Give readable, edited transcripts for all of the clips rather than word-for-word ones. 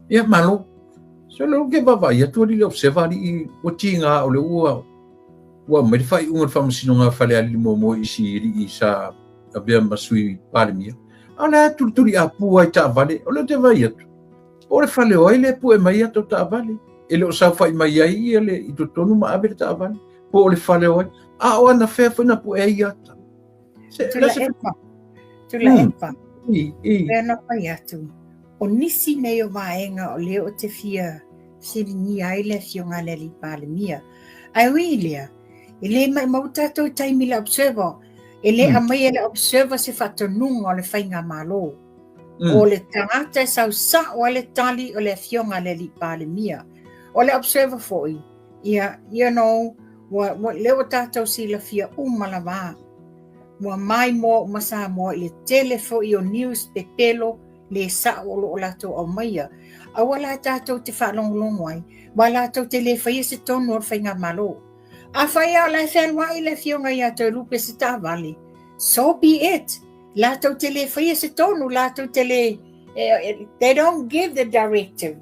Ia, malo. So le ke vaavaai atu alii le observer alii ua tiga o le ua ua aumai le faaiuga o le faamasinoga a Falealili muamua i isi alii sa avea ma sui Palemia. A o le a tulituli apu ai taavale, o lea ou te vaai atu. Po o le fale o ai lea e pue mai ai tou taavale. E le o saofai mai ai ia le i totonu ma ave le taavale. Po o le fale o ai. A o anafea foi na pue ai ata. Se, Tula epa. Tula epa. I, i. Pea na fai atu. O nisi nei o vaega o lea ou te fia fesiligia ai le Afioga a le Alii Palemia. Ae ui i lea, e le maumau tatou i taimi i le Observer, e le aumaia e le Observer se faatonuga o le Faigamalo. O le tagata e sau sao ai le tali o le Afioga a le Alii Palemia. O le Observer foi, ia, you know, ua, ua, lea ua tatou silafia uma lava, ua maimoa uma Samoa i le tele foi o news pepelo le sao o lo o latou aumaia. Aua la tatou te faalogologo ai, aua latou te le faia se tonu o le Faigamalo. Afai lava o la e fealuai le Afioga ia Toelupe i se taavale, so be it! Latou te le faia se tonu, latou te le, they don't give the directive.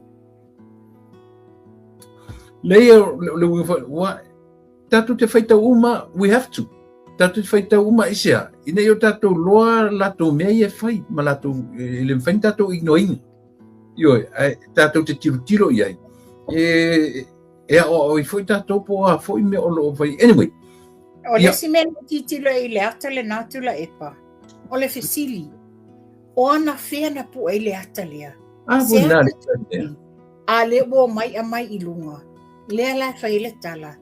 Leai, o le uiga foi, ua, tatou te faitau uma, we have to. Tatou te faitau uma i sea, ina ia o tatou loa latou mea ia e fai, ma latou, e le mafai ona tatou ignoina. Ioe, ae tatou te tilotilo i ai, e, e aoao ai foi tatou po o a foi mea o lo o fai. Anyway. O le isi mea na tilotilo ai i le ata lena Tuilaepa, o le fesili, o anafea na pue ai le ata lea? A, Se ata A lea ua omai aumai i luga, lea la e fai ai le tala,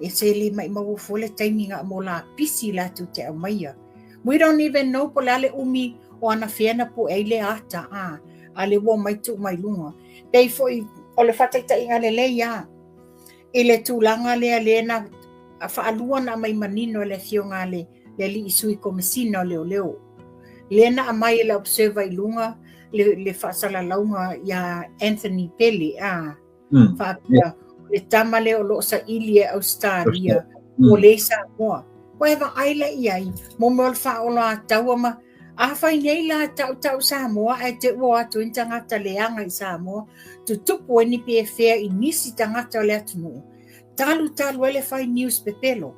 e se le maumau fua le taimi na mo lapisi latou te aumaia. We don't even know po o le a le umi o anafea na pue ai le ata, a, a lea ua omai tuu mai luga. Pei foi o le faataitaiga lelei lava i le tulaga lea lea na faalua na aumai manino e le Afioga a le le alii sui komesina o leoleo. Lea na aumai e le Observer i luga le, le faasalalauga ia Anthony Pele, a faapea, yeah. le tama lea o lo o saili e Australia, o lea i Samoa. Ua e vaai la i ai, mo mea o le faaoloataua ma, afai nei la tautau Samoa ae te ua o atu ai ni tagata leaga i Samoa, tutupu ai ni pefea i nisi tagata o le atunuu, talu talu ai le fai news pepelo.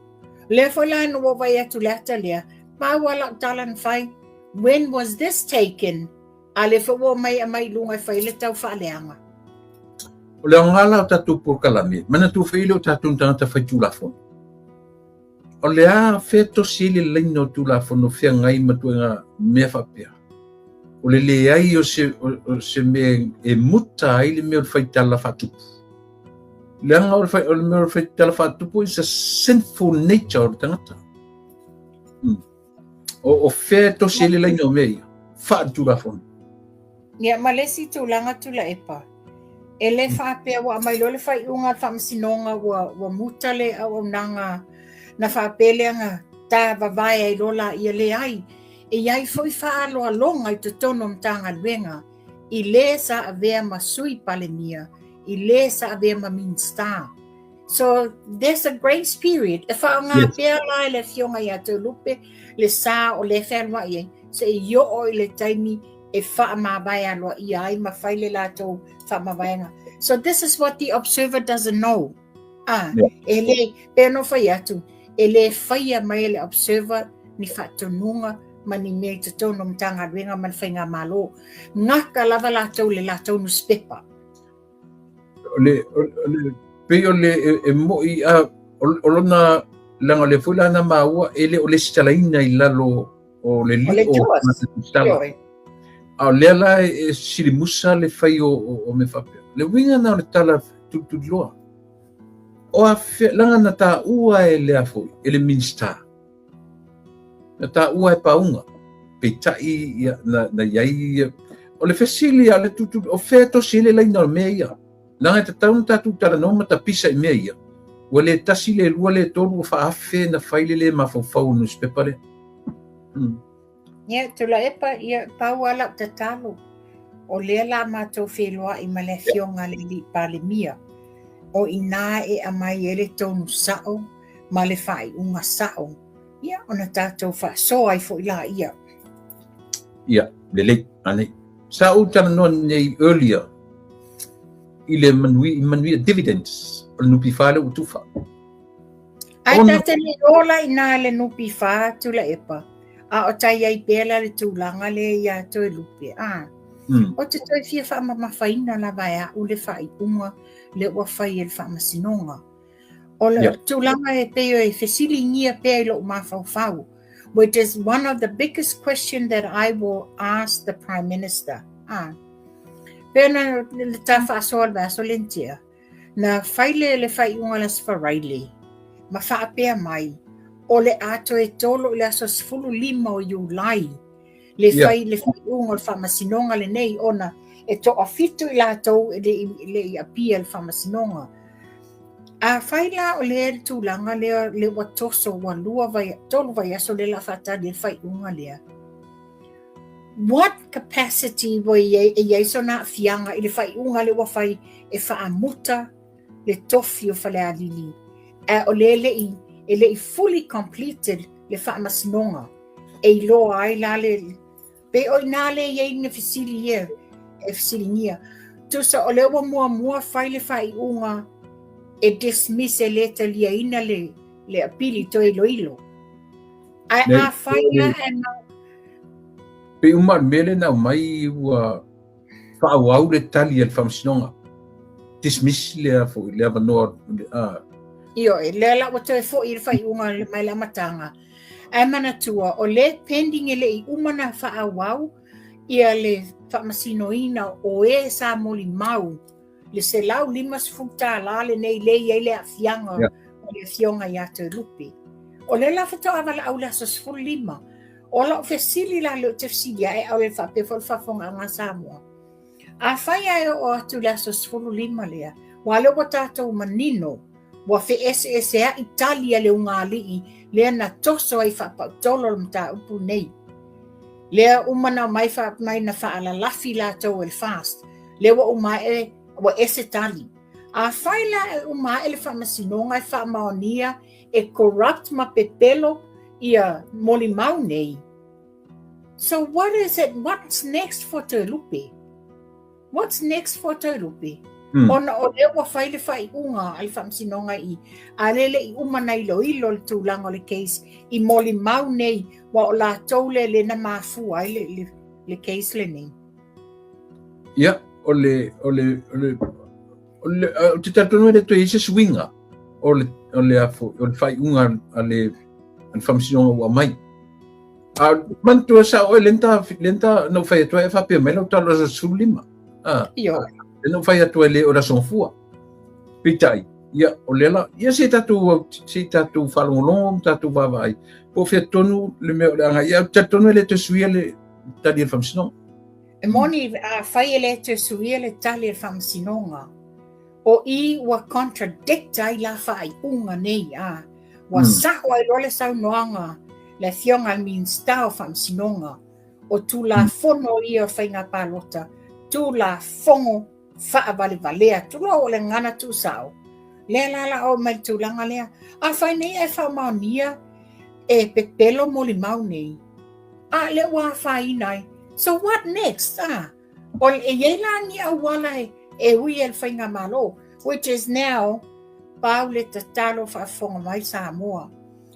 Lea foi la ina ua vaai atu le ata lea, pau lava lau tala na fai, when was this taken? A lea foi ua omai aumai i luga e fai ai le tau faaleaga. O le aoga la o tatou polokalame, manatua foi e le o tatou ni tagata faitulafono. O le a fea tosi ai le laina o Tulafono feagai ma ituaiga mea faapea? O le leai o se, o se mea e muta ai le mea o le faitala faatupu. Leaga o le, fai, o le mea o le faitala faatupu is a sinful nature o le tagata. O, o fea e tosi ai le laina o mea ia? Faaletulafono. Ia, ma le isi tulaga Tuilaepa, e le faapea ua aumai loa le faaiuga a le faamasinoga ua, ua muta le auaunaga na faapea lea na tavavae ai loa laia. Leai, e i ai foi faaaloaloga i totonu o Matagaluega i le sa avea ma Sui Palemia, i le sa avea ma Minisita. So there's a grace period e faaaoga yes. pea la e le afioga ia Toelupe le sa o lea e fealuai ai seia oo i le taimi e faamavae aloaia ai ma fai le latou faamavaega. So this is what the observer doesn't know. Ah, yeah. e le, pei ona fai atu, e le faia mai e le observer ni faatonuga ma ni mea i totonu o Matagaluega ma le Faigamalo. Gata lava latou i le latou nusipepa. O le, o le, pei o le e, e moi a o lona leaga o lea foi la na maua e le o lesitalaina i lalo o le lio o lesitala. A o lea la e silimusa le fai o, o, o mea faapea. Le uiga na o le tala tulituliloa. O a fea, leaga na taua e lea foi, e le Minista. Na taua e Pauga, peitai ia, na, na i ai ia. O le fesili a le tutu, o fea e tosi ai le laina o mea ia? Leaga e tatau ona tatou talanoa ma tapisa i mea ia. Ua le tasi, le lua, le tolu, ua faaafe na fai le le mafaufau o le nusipepa lea. Ia, Tuilaepa, ia, pau lava lau tatalo, o lea la matou feiloai ma le Afioga a le Alii Palemia, o i ina e aumai ai le tonu sao ma le faaiuga sao, ia, ona tatou faasoa ai foi laia. Ia, lelei, anei. Sa ou talanoa nei earlier. i le manuia, i manuia dividends o le NPF lea ua tufa. Ae ta te le ola i nā le NPF Tuilaepa, a o tai ai pea la le tulaga lea iā Toelupe, a. Ou te toe fia faamamafaina lava e a'u le faaiuga lea ua fai e le Faamasinoga. O le tulaga e pei e fesiligia pea i lou mafaufau, which is one of the biggest question that I will ask the Prime Minister. A. Pei ona le ta faasoa le vaiaso lea na tea, na fai le le faaiuga le Aso Faraile, ma faapea mai, o le a toe tolo i le aso 15 o Iulai le fai le faaiuga o le faamasinoga lenei ona e toafitu i latou e le i apia i le faamasinoga. Afai la o lea le tulaga lea le ua toso ua lua vai, tolu vaiaso lea la faatali le faaiuga lea. What capacity ua i ai, e i ai sona aafiaga i le faaiuga lea ua fai e faamuta le tofi o Falealili ae o lea e le i fully completed le faamasinoga e iloa ai la le pei o i ina lea e i ai ni fesili ia e fesiligia. Tusa o lea ua muamua fai le faaiuga e dismiss e le taliaina le le apili toe iloilo. Ae afai la ae mau Pei uma o le mea lea na aumai ua faaauau le tali a le faamasinoga. Dismiss lea foi le avanoa a. Ioe, lea la ua toe foi le faaiuga mai le amataga. Ae manatua, o lea pending e le i uma na faaauau ia le faamasinoina o e sa molimau le $150 lenei lea e i ai le aafiaga o le afioga ia Toelupe. O lea la faatoa valaau i le aso 15. O lau fesili la lea ou te fesili ae a o le faapea foi le faafofogaaga a Samoa. Afai ae oo atu i le aso 15 lea, aua o lea ua tatou manino, ua feeseeseai tali a le ugaalii lea na toso ai faapautolo le mataupu nei. Lea uma na omai mai na faalalafi latou e le FAST, lea ua uma ae ua ese tali. Afai la e uma ae le faamasinoga e faamaonia e corrupt ma pepelo ia molimau nei. So what is it, what's next for Toelupe? What's next for Toelupe? Ona o lea ua fai le faaiuga a le faamasinoga i, a lea e le i uma na iloilo le tulaga o le case i molimau nei, ua o latou lea lea na mafua ai le, le, le case lenei. Ia, o le, o le, o le, o le, ou te talitonu e le toe i ai se suiga o le, o le, o le faaiuga a le, a le faamasinoga ua aumai. A manatua sao oe lea na na ou fai atu ai e faapea mai lau tala o le aso 15. Ah. Ioe. Lea na ou fai atu ai le o le aso Gafua. Peitai, ia, o lea la, ia se i tatou, se i tatou faalogologo ma tatou vaavaai, po o fea tonu le mea o le agai. Ia, ou te talitonu e le toe suia le tali a le faamasinoga. E moni, afai e le toe suia le tali a le faamasinoga, o i ua contradict ai la faaiuga nei, a ua sa'o ai loa le saunoaga le Afioga i le Minisita o Faamasinoga, o Tulafono ia o Faiga Palota, Tulafono faavalevalea, tulou o le gagana tuusao, lea la la oo mai le tulaga lea. Afai nei ae faamaonia e pepelo molimau nei, a lea ua afaina ai. So what next? A o e i ai la ni auala e ui e le Faigamalo, which is now pau le tatalo faafofoga mai Samoa.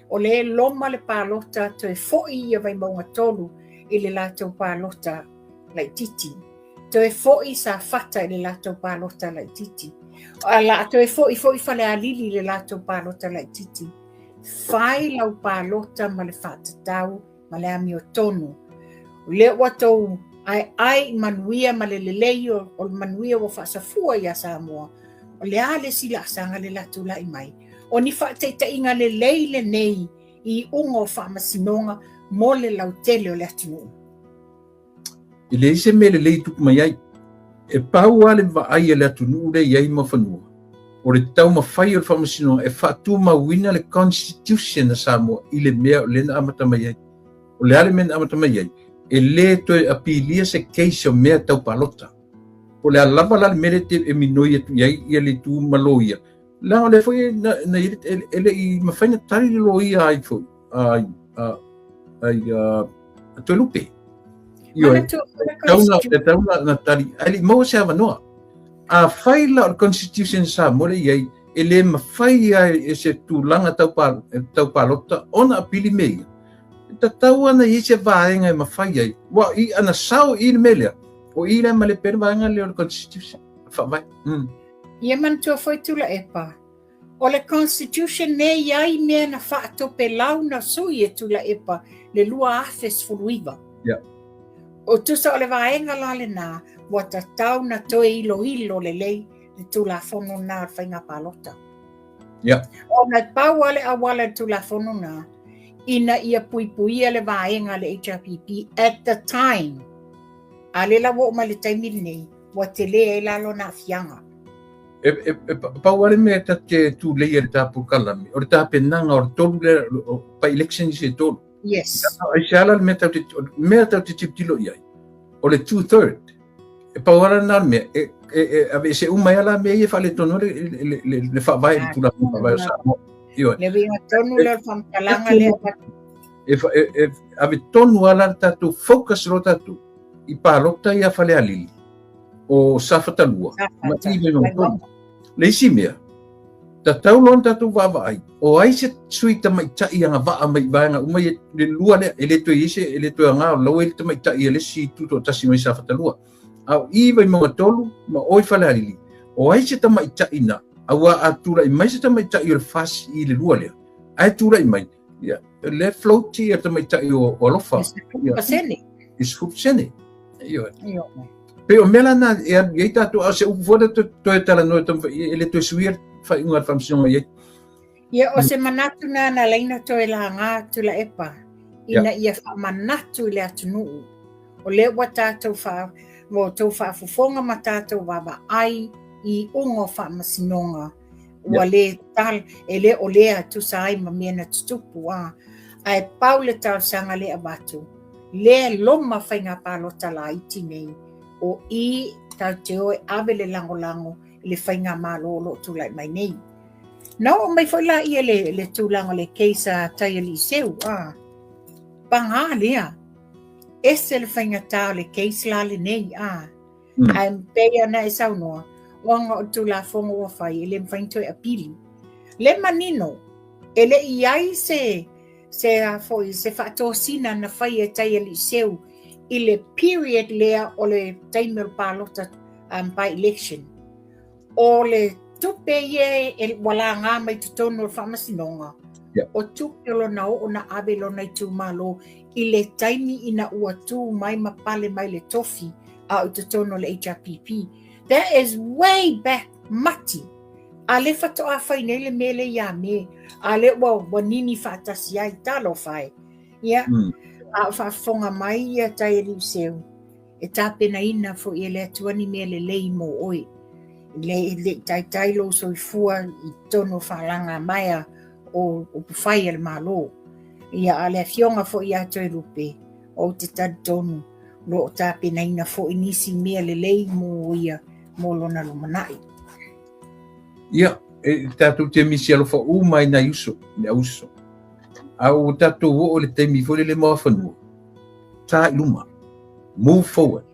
O lea e loma le palota toe foi ia Vaimauga 3 i le latou palota laititi. Toe foi Safata i le latou palota laititi. A la toe foi foi Falealili i le latou palota laititi. Fai lau palota ma le faatatau ma le amiotonu. O lea ua tou aeae i manuia ma le lelei o le manuia ua faasafua iā Samoa, o le a le isi laasaga le la tulai mai? O ni faataitaiga lelei lenei i iuga o faamasinoga mo le lautele o le atunuu. E leai se mea lelei e tupu mai ai. E pau lava le vaai a le atunuu lea i ai ma fanua, o le taumafai o le faamasinoga e faatumauina le Constitution a Samoa i le mea o lea na amata mai ai. O le a le mea na amata mai ai? E le toe apilia se case o mea tau palota. Po o le a lava la le mea lea e minoi atu i ai ia le itu ma loia, leaga o lea foi na, na, e le i mafai na tali le loia ai foi, ai, ai, a Toelupe. Ioe, e tatau na tali, ae le i maua se avanoa. Afai la o le Constitution a Samoa lea e i ai, e le mafai lava e se tulaga tau tau palota ona apili mea ia, e tatau lava ona i ai se vaega e mafai ai, aua o i ana sao i le mea lea, o i la e malepe ai le vaega lea o le Constitution, faavae. Ia manatua foi Tuilaepa, O le Constitution e i ai mea na faatopelau na sui e Tuilaepa le 2019. Yeah. O tusa o le vaega la lena, ua tatau na toe iloilo lelei le Tulafono na o le Faiga Palota. Yeah. Ona e pau lava le auala i le Tulafono na, ina ia puipuia le vaega a le HRPP at the time. A lea la ua oo mai le taimi lenei, ua tele ai la lona aafiaga. E, e, e pau lava le mea ta te tulei e le polokalame, o le tapenaga o le tolu lea, o by election se tolu. Yes. Ai se ala le mea tau te, mea tau te tilotilo i ai, o le two third. E pau lava lena le mea, e, e, e aveese uma ai la mea ia e faaletonu ai le, le, le, le faavae, le Tulafono Faavae o Samoa. Ioe. Le uiga tonu lea o le faamatalaga lea. E, e, e ave tonu lava la le tatou focus lo tatou i palota ia Falealili o Safata 2 ma i Vaimauga 3. Le isi mea, tatau loa ona tatou vaavaai, o ai se sui tamaitai agavaa mai i vaega uma ia, le lua lea, e le toe i ai se, e le toe aoga, o la ua i ai le tamaitai a le isi tutoatasi mai Safata 2. A o i Vaimauga 3 ma o i Falealili, o ai se tamaitai na, aua a tulai mai se tamaitai o le FAS i le lua lea, ae tulai mai, ia, le float ia tamaitai o Alofa. Ia, 10%. I 10%. Ioe. Ioe. Pei o mea la na e alu i ai tatou, a o se upu foi lea toe talanoa e le toe suia le faaiuga a le Faamasinoga i ai. Ia, o se manatu na na ala ai ona toe laga Tuilaepa, ina ia faamanatu i le atunuu, o lea ua tatou faa, ua outou faafofoga ma tatou vaavaai i iuga o faamasinoga, ua le tal, e le o lea tusa ai ma mea na tutupu, a. Ae pau le talosaga lea e avatu, lea loma faiga palota laiti nei, o i tatou te o e ave le lagolago i le faigamalo o lo o tulai mai nei. Na oo mai foi laia le, le tulaga o le case a Taialii a, paga lea, ese le faigata o le case la lenei, a. Ae pei ona e saunoa, ona o le Tulafono ua fai, e le mafai ona toe apili. Le manino, e le i ai se, se a foi, se faatosina na fai e Taialii Seu i le period lea o le taimi o le palota um, by election. O le tupe ia e, ua laga mai totonu o le faamasinoga, yeah. o tupe o lona oo na ave i lona itumalo i le taimi ina ua tu mai ma pale mai le tofi a o i totonu o le HRPP. That is way back, Mati. A lea faatoa fai nei le mea lea ia me. A lea ua, ua nini faatasi ai, talofa e. Ia, a o faafofoga mai ia Taialii Seu, E tapenaina foi e le Atua ni mea lelei mo oe. Le, le i taitai lou soifua i totonu o faalagamaea o upufai a le Malo. Ia, a le afioga foi ia Toelupe, ou te talitonu o lo o tapenaina foi nisi mea lelei mo ia mo lona lumanai. Ia, e tatou te misi alofa uma i nai uso, le au uso. A ua tatou oo i le taimi foi lele mo afanua, tā i luma, move forward.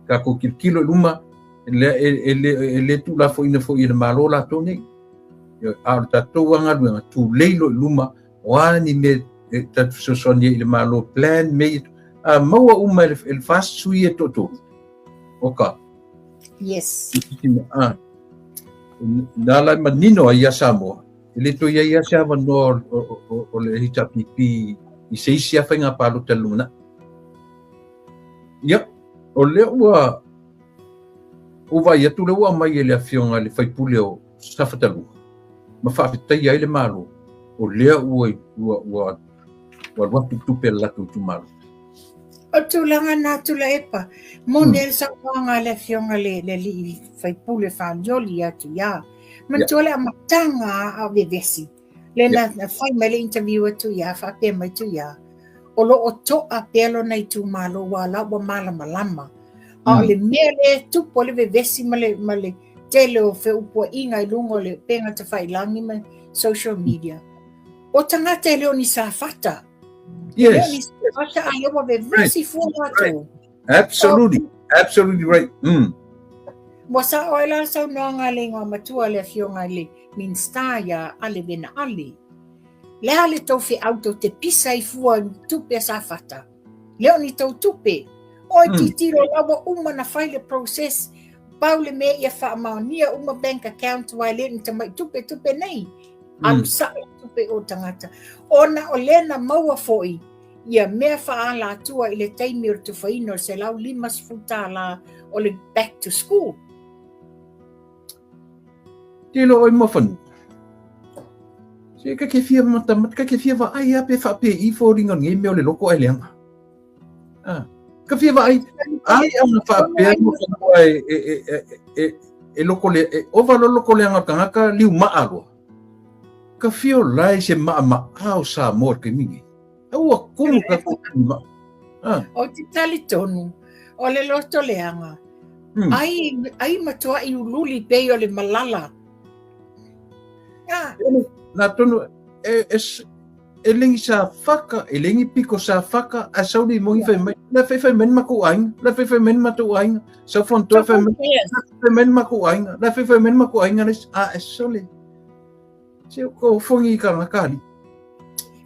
Tatou tilotilo i luma, e, e, e, le, e le tuulafoina foi e le Malo latou nei. A o le tatou lava galuega, tulei loa i luma, o a ni mea e tatou fesoasoani ai i le Malo, plan mea ia, a maua uma e le, e le FAST sui e toatolu. Oka. Yes. A, na ala e manino ai ia Samoa, e le toe i ai lava se avanoa o le HRPP i se isi lava faiga palota i le lumanai. Ia, o lea ua ou vaai atu lea ua aumai e le afioga i le sui usufono o Safata 2 ma faafetaia ai le Malo, o lea ua ua ua ua alu atu tupe a le latou itumalo. O le tulaga na Tuilaepa, moni ai le saunoaga a le afioga le le alii faipule faalioli ia Tuia. Manatua le amataga a o vevesi. Le na na fai mai le interview a Tuia, faapea mai Tuia, o lo o toa pea lona itumalo aua la ua malamalama. A o le mea lea e tupu ai le vevesi ma le, ma le tele o feupuaiga i luga o le upega tafailagi ma social media, o tagata e le o ni Safata. Yes. E le o ni Safata a lea ua vevesi fua latou. Absolutely. Absolutely right. Ua sao ai la le saunoaga a le Igoamatua le Afioga i le Minisita ia Ale Vena Ale. Le a le tou feau tou te pisa ai fua i tupe a Safata? Le o ni tou tupe. Oi titilo la ua uma na fai le process pau le mea ia faamaonia uma bank account aua e le ni tamai tupe tupe nei. Alu sao le tupe o tagata. Ona o lea na maua foi ia mea faaalatua i le taimi o le tufaina o le $150 o le back to school. Tilo oi Muafanua. Se ka ke fia matamata, ka ke fia vaai a pe faapei foliga o lenei mea o le loko ae leaga. Ah, ka fia vaai, ai ana faapea Muafanua e, e, e, e, e, e loko le, e ova lo loko leaga o le tagata liu maa loa. Ka fia o lae se maama'a o Samoa i le taimi nei. Ua kumu ka maa. Ah. Ou te talitonu, o le loto leaga, ai, ai matuai ululi pei o le malala. Ah. Na tonu, e, e, e lengi sa whaka, e lengi piko sa whaka, a sau li mongi whai mai, la whai whai mai ni makou aiga, la whai whai mai ni matou aiga, sau fontoa whai mai, la whai mai ni makou aiga, la whai whai mai ni makou aiga, a e sole. Se ko fongi ka ngakali.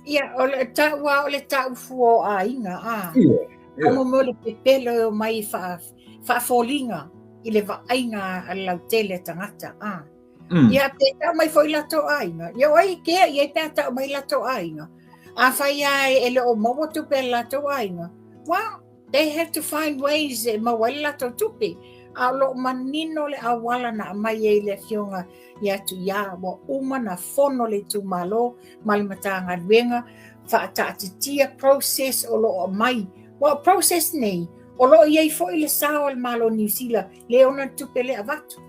Ia, o le tau a o le tau fua o aiga, a. Ia. Ia. Mo mo le pepelo e o mai wha, whaafoliga i le vaaiga a le lautele tagata, a. Ia, pe tau mai foi latou aiga. Ia, o ai kea i ai pe a tau mai latou aiga. A whai a e le o maua tupe a latou aiga. Well, they have to find ways e maua ai le latou tupe. A o loo manino le auala na aumai ai le afioga ia Tuiā, ua uma na fono le itumalo ma le Matagaluega faataatitia process o lo o aumai. Aua o process nei, o lo o i ai foi le sao a le Malo o Niu Sila le ona le tupe lea avatu.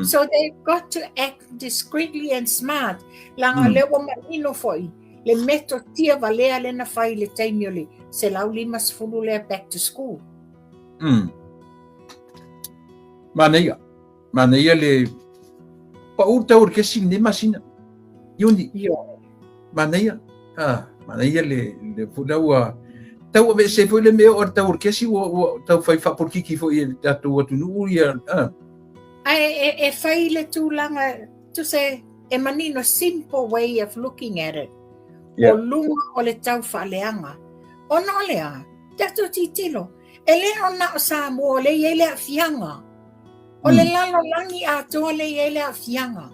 So they've got to act discreetly and smart, leaga o lea ua manino foi le metotia valea lea na fai i le taimi o le 150 lea back to school. Manaia. Manaia le pau tau o le kesi lenei masina. Iuni. Ioe. Manaia. Ah, manaia le le foi la ua tau aveese foi le mea o le tau o le kesi ua ua tau fai faapolikiki foi e le tatou atunuu ia. Ah. Ae e, e fai le tulaga tusa e manino simple way of looking at it. Yeah. O luga o le tau faaleaga. Ona o le a, tatou titilo, e le o na o Samoa lea e i ai le aafiaga. O le lalolagi atoa lea e i ai le aafiaga.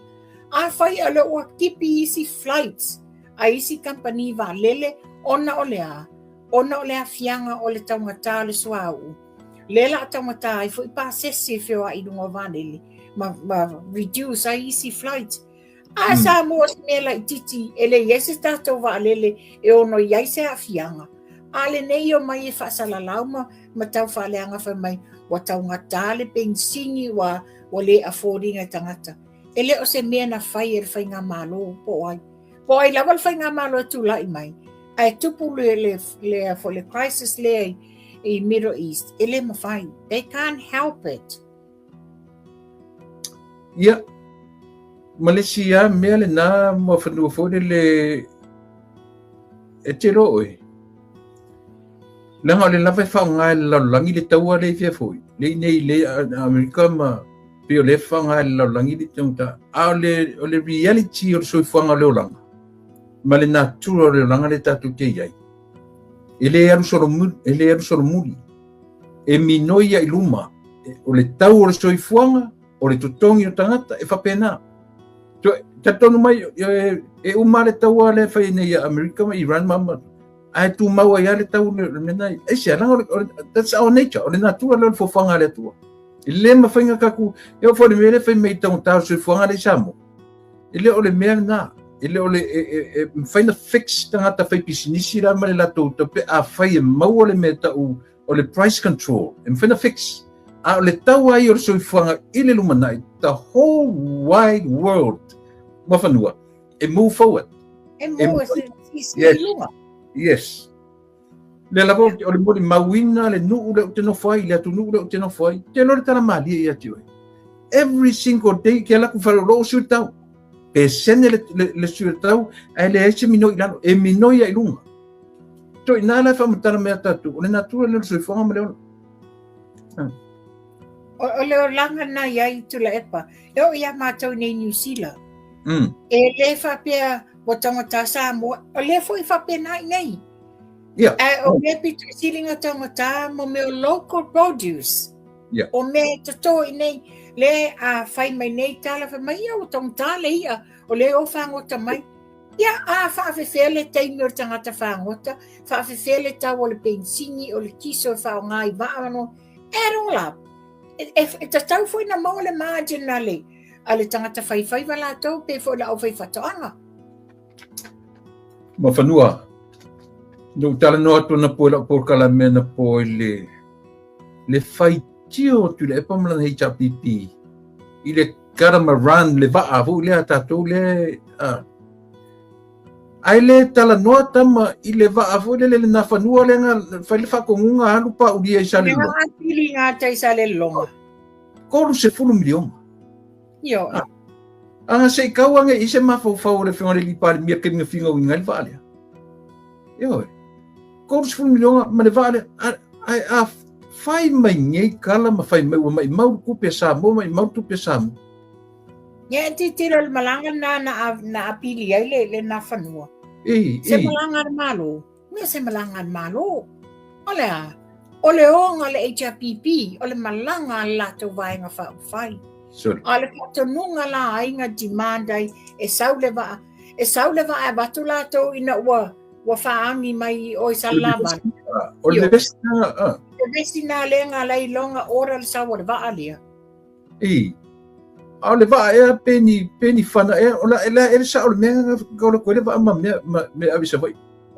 Afai o lea ua tipi isi flights a isi kamupani vaalele ona o le a? Ona o le aafiaga o le taugata o le suauu. Lea la a taugata ai foi pasese e feoai i luga o vaalele ma, ma reduce ai isi flights. A Samoa se mea laitiiti e leai ai se tatou vaalele e ono i ai se aafiaga. A lenei o mai e faasalalau ma, ma tau faaleaga fai mai ua taugata le penisini ua, ua le afford ina e tagata. E le o se mea na fai e le faigamalo po o ai. Po o ai lava le faigamalo e tulai mai, ae tupu le, le, le, le, le crisis lea i, i Middle East, e le mafai. They can't help it. Ia, ma le isi lava mea lena Muafanua foi lele e te iloa oe, leaga o lea lava e faaaoga e le lalolagi le taua lea i fea foi, lea i inei i le Amerika ma pei o lea e faaaoga e le lalolagi le taugata, a o le, o le reality o le soifuaga o le olaga ma le natura o le olaga lea tatou te i ai, e le alu solomuli, e le alu solomuli. E minoi ia i luma, o le tau o le soifuaga, o le totogi o tagata, e faapena. Talitonu mai, e uma le taua lea e fai nei ia Amerika ma Iran ma ma, ae tumau ai lava le tau le mea na, aisea, leaga o le, that's our nature, o le natura lea o le foafoaga a le Atua. E le mafai ona tatou, e oo foi i le mea lea e fai mai i taugata o le soifuaga lea i Samoa, e le o le mea lena, e le o le, e, e, e mafai ona fix tagata faipisinisi la ma le latou tau pe afai e maua le mea e tau o le price control, e mafai ona fix. A o le tau ai o le soifuaga i le lumanai, the whole wide world, Muafanua, e move forward. E move, e sisi i luga. Yes. Lea lava o le molimauina le nuu lea ou te nofo ai, le atunuu lea ou te nofo ai, te iloa le tala malie ia te oe. Every single day ke ala ku fale o loo sui le tau. Pesene le, le, le sui le tau, ae leai se minoi i lalo, e minoi ai i luga. To ina la e faamatala mea tatou, o le natura lea o le soifuaga ma le ola. O le olaga lena i ai Tuilaepa, e oo iā matou nei i Niu Sila. E le faapea ua taugata Samoa, o lea foi e faapena i nei. Yeah. Ae o mea pito sili ona taugata mo mea o local produce. Yeah. O mea e toto i nei, le a fai mai nei tala, fai mai, ia ua taugata le i'a, o lea o fagota mai. Ia, a faafefea le taimi o le tagata fagota, faafefea le tau o le penisini, o le kiso e faaaoga i vaa, no, add all up. E, e, e tatau foi na maua le margin a le, a le tagata faifaiva latou, pe foi le aufaifaatoaga. Mafanua, na ou talanoa atu anapo i lau polokalame anapo i le, le faitio o Tuilaepa ma lana HRPP i le catamaran, le vaa foi lea a tatou lea, a, ae le talanoa tama i le vaa foi lele le Nafanua lea na fai le faatonuga alu paulia i Salelologa. Lea apili ngā tai Salelologa. 30 miliona. Ioe. Ah. Aga se i kau age i se mafaufau o le Afioga i le Alii Palemia ke figauiga ai le vaa lea. Ioe. 30 miliona ma le vaa lea. Ae a fai mai nei tala ma fai mai ua maimau le tupe a Samoa, maimau le tupe a Samoa. Ia e titilo i le malaga lena na apili ai le le Nafanua. I, Se malaga a le Malo. Mea se malaga a le Malo. O le a? O le oga o le HRPP, o le malaga a le latou Vaega Faaupufai. Sorry. A o le faatonuga la ai na demand ai e sau le vaa, e sau le vaa e avatu latou ina ua ua faaagi mai i o i Salelavalu. O le vevesi na, ah. Vevesi na lea na ala ai loa na order le sau o le vaa lea. I. A o le vaa ea pe ni, pe ni fana ea, o la, la e le sao le mea na ka ola koe le vaa ma mea, ma mea ave i Savaii.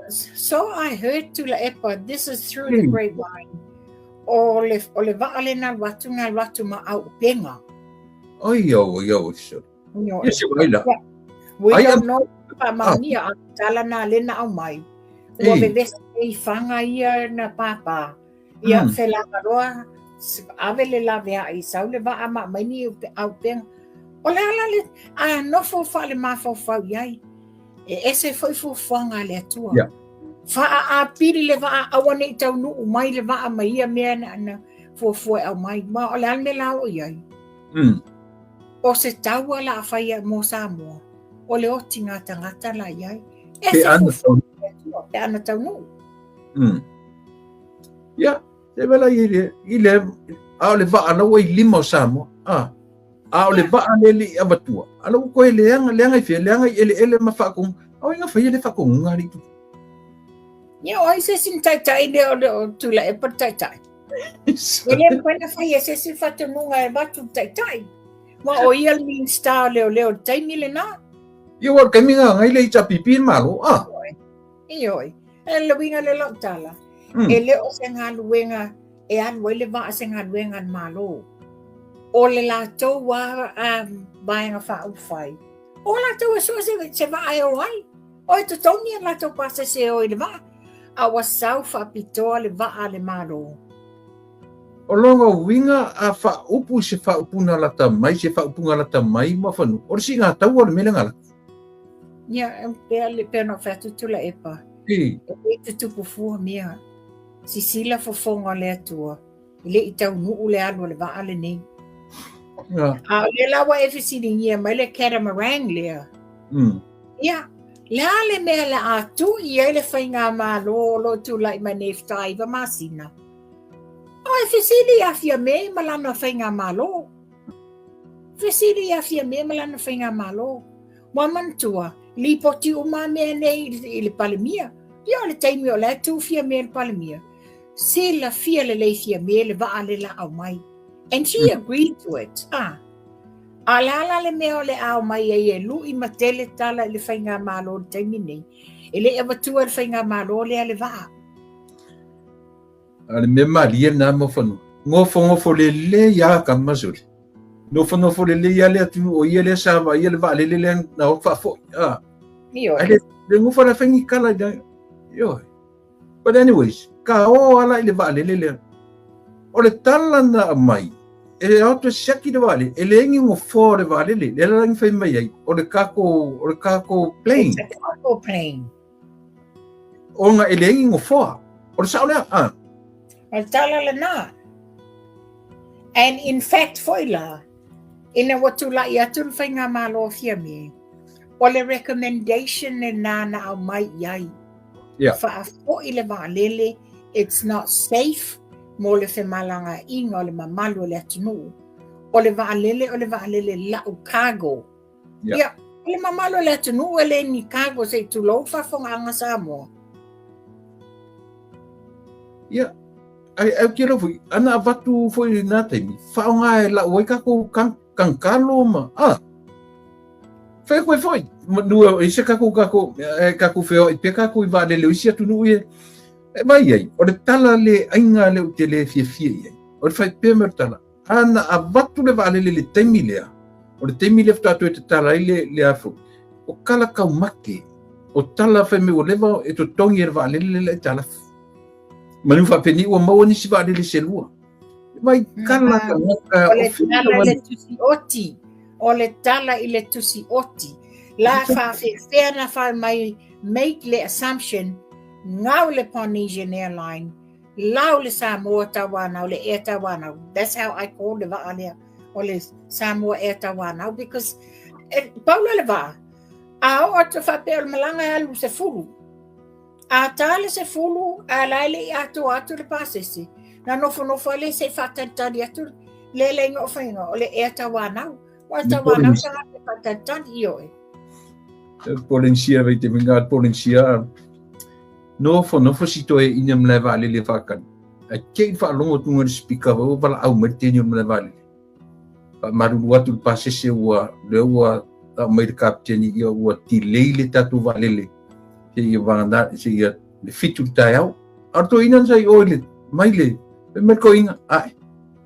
So I heard Tuilaepa, this is through the grapevine. O le, o le vaa lena alu atu, na alu atu ma auupega. Ai au, ai au, sorry. Ioe. Ia se vai la. We Ai, don't know faamaonia a tala na le na aumai. Ua vevesi i fanga ia na pāpā. Ia felagaloa, ave le laveai, sau le vaa ma aumai ni auupega. O le a la le, a nofo faale-mafaufau i ai. E ese foi fuafuaga a le Atua. Yeah. Faaapili le vaa, aua ne i taunuu mai le vaa ma ia mea na, na fuafua e aumai. Ma o le a le mea la o i ai? O se taua la a fai mo Samoa, o le oti ngā tagata la i ai. Pe Ese ana fuafuaga a le Atua, pe ana taunuu. Ia, se vela i le, i le, a o le vaa la ua i lima o Samoa. A, a o le vaa le le i avatua. A la ua koe leaga, leaga i fea, leaga i eleele ma faakogu. A o ai na faia le faakoguga a le itu? Ia, o ai se isi na taitai lea o le o Tuilaepa le taitai? E le mafai ona fai e se isi faatonuga e avatu le taitai. Ma o ia le Minista o Leoleo i le taimi lena. Ia, ua o le taimi na agai le HRPP i le Malo. A. Ioe. E le uiga lea o lau tala, e le o se galuega e alu ai le vaa se galuega a le Malo. O le latou a Vaega Faaupufai, o latou e sue se, se vaa e o ai. O e totogi a latou pasese e o i le vaa, a ua sau faapitoa le vaa a le Malo. O lona uiga a faaupu i se faaupuga lata mai, se faaupuga lata mai ma fanua, o le siigatau o le mea lea na lata. Ia, pea le pea na fai atu Tuilaepa. I. E le tutupu fua mea. Sisila fofoga o le Atua, e le i taunuu le alu a le vaa lenei. Ia. A o lea la ua e fesiligia mai le catamaran lea. Ia, le a le mea le a tui ai le faigamalo o lo o tulai mai nei faatoa 9 masina? O e fesili ia Fiame ma lana faigamalo. Fesili ia Fiame ma lana faigamalo. Ua manatua, lipoti uma mea nei i le Palemia. Ia o le taimi o la e tu Fiame i le Palemia. Silafia lelei Fiame le vaa le la aumai. And she agreed to it. Ah. A le a la le mea o le a omai ai e lui ma tele tala i le faigamalo i le taimi nei. E le i avatua e le faigamalo lea le vaa. A le mea malie lena mo fanua. Nofonofo lelei lava tama sole. Nofonofo lelei lava le atunuu o ia lea sa vaaia le vaalele lea na o faafoi. Ah. Ioe. Ai le, le nofo la fai ni kala i le, ioe. But anyways, ka o ala i le vaalele lea. O le tala na aumai, e ao toe siaki le vaalele, e leai ni nofoa o le vaalele, lea la ni fai mai ai, o le cargo, o le cargo plane. It's a cargo plane. Ona e leai ni nofoa. O le sao lea? Ah. O le tala lena. And in fact foi la, ina ua tula'i atu le Faigamalo a Fiame, o le recommendation lena na aumai i ai. Yeah. Faafo'i le vaalele, it's not safe mo le femalagaaiga o le mamalu o le atunuu. O le vaalele o le vaalele la'u cargo. Yeah. Ia, o le mamalu o le atunuu e le ni cargo se i tulou le faafofogaaga Samoa. Ia, ai ai ke foi, ana avatu foi i lena taimi, faaaoga e lau ai tatou kangkalo ma, ah, fai koe foi, nua e se tatou tatou, e tatou feoai pea tatou i vaalele o isi atunuu ia, e vai ai, o le tala le aiga le ou te le fiafia i ai, o le fai pea me o le tala, ana avatu le vaalele i le taimi lea, o le taimi lea faatoa toe tatala ai le, le a foi, o kala kaumake, o tala fai mai ua leva e totogi e le vaalele le aitalafu. Manu faapeni ua maua nisi vaalele se lua. Vai kala tagata o le tala i le tusi oti. O le tala i le tusi oti. La faafefea na fai mai make le assumption ngau le Polynesian Airline lau le Samoa Tauanau le Air Tauanau. That's how I call le vaa lea o le Samoa Air Tauanau because e, pau le vaa. A oo atu faapea o le malaga e alu 10. A tā le 10, a la e le i atoa atu le pasese, na nofonofo ai lea se i faatalitali atu le leiga o faiga o le Air Tauanau. Ua Tauanau tagata e faatalitali i oe. Polensia vai te minga Polensia. Nofonofo si toeaina i malae vaalele faakali. Ae te i faalogo atu le speaker ua valaau mai le teine o le malae vaalele. Faamalulu atu le pasese ua lea ua tau mai le kapiteni ia ua delay le tatou vaalele seia vagana seia le 7 le taeao. A o le toeaina na sa i o i le mai le fai mai le toeaina ae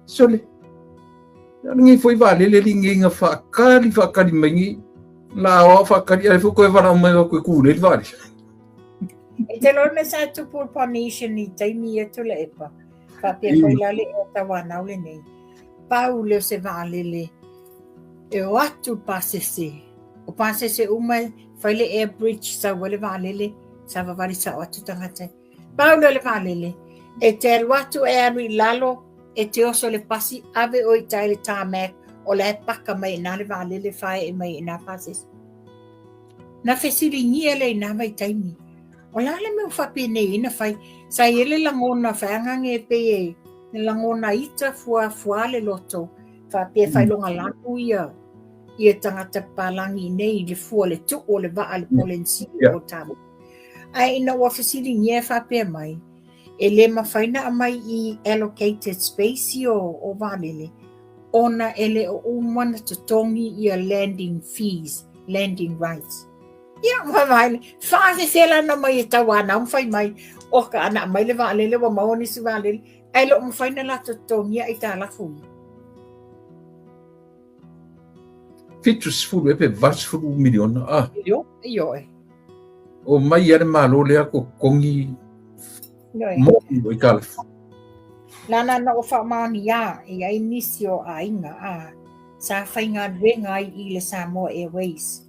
sole. O lenei foi vaalele li nei na faakali faakali mai nei la aoao faakali ae foi koe valaau mai o koe ku nei le vaalele. E te loa me sa tupu le Polynesian i taimi ia Tuilaepa. Faapea foi la le Air Tauanau lenei. Pau lea o se vaalele e o atu le pasese. O pasese uma e fai le air bridge sau ai le vaalele, savavali sao atu tagata. Pau lea o le vaalele, e te alu atu e alu i lalo, e te oso le pasi, ave oe i tai le tarmac, o la e paka mai i ina le vaalele, fae'e mai i ina pasese. Na fesiligia lea i na vaitaimi. O le a le mea ua faapenei ai na fai? Sa i ai le lagona faiagaga e pei e lagona ita fuafua le loto, faapea faailoga lanu ia ia tagata papalagi nei i le fua le tuu o le vaa le Polensia o Tāmaki. Ae ina ua fesiligia e faapea mai, e le mafai na aumai i allocated space ia o vaalele, ona e le o uma na totogi ia landing fees, landing rights. Ia, vaavaai, faafefea la na mai e Tauanau ma fai mai, oka, ana aumai le vaalele ua maua nisi vaalele, ae le o mafai na latou totogia aitalafu ia. 70 ea pe 80 miliona. Ah. Miliona, ioe. O mai ia le Malo lea totogi mo aitalafu. Lana na o faamaoniā e i ai nisi o aiga a sa faigaluega ai i le Samoa Airways.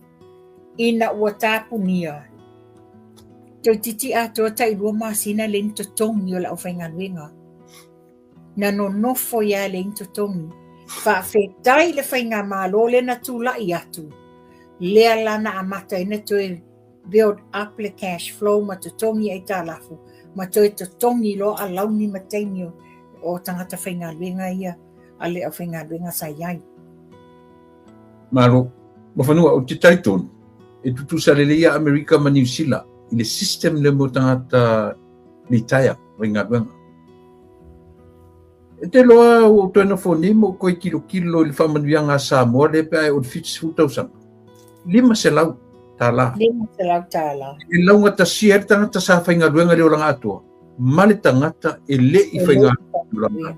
Ina ua tapunia, toeitiiti atoa tailua masina le ni totogi o le aufaigaluega. Na nonofo ia le ni totogi. Faafetai le faigamalo lea na tula'i atu, lea la na amata ai na toe build up le cash flow ma totogi aitalafu ma toe totogi loa alauni ma taimi o tagata faigaluega ia a le aufaigaluega sa i ai. Malo. Mafanua, ou te talitonu, e tutusa lelei ia Amerika ma Niu Sila i le system lea mo tagata litaea faigaluega. E te loa ua ou toe nofo nei ma ou toe tilotilo i le faamanuiaga a Samoa lea pe a e oo i le 70 tausaga. $500. $500. E laugatasia ai le tagata sa faigaluega i le olaga atoa ma le tagata e le i faigaluega i le olaga atoa.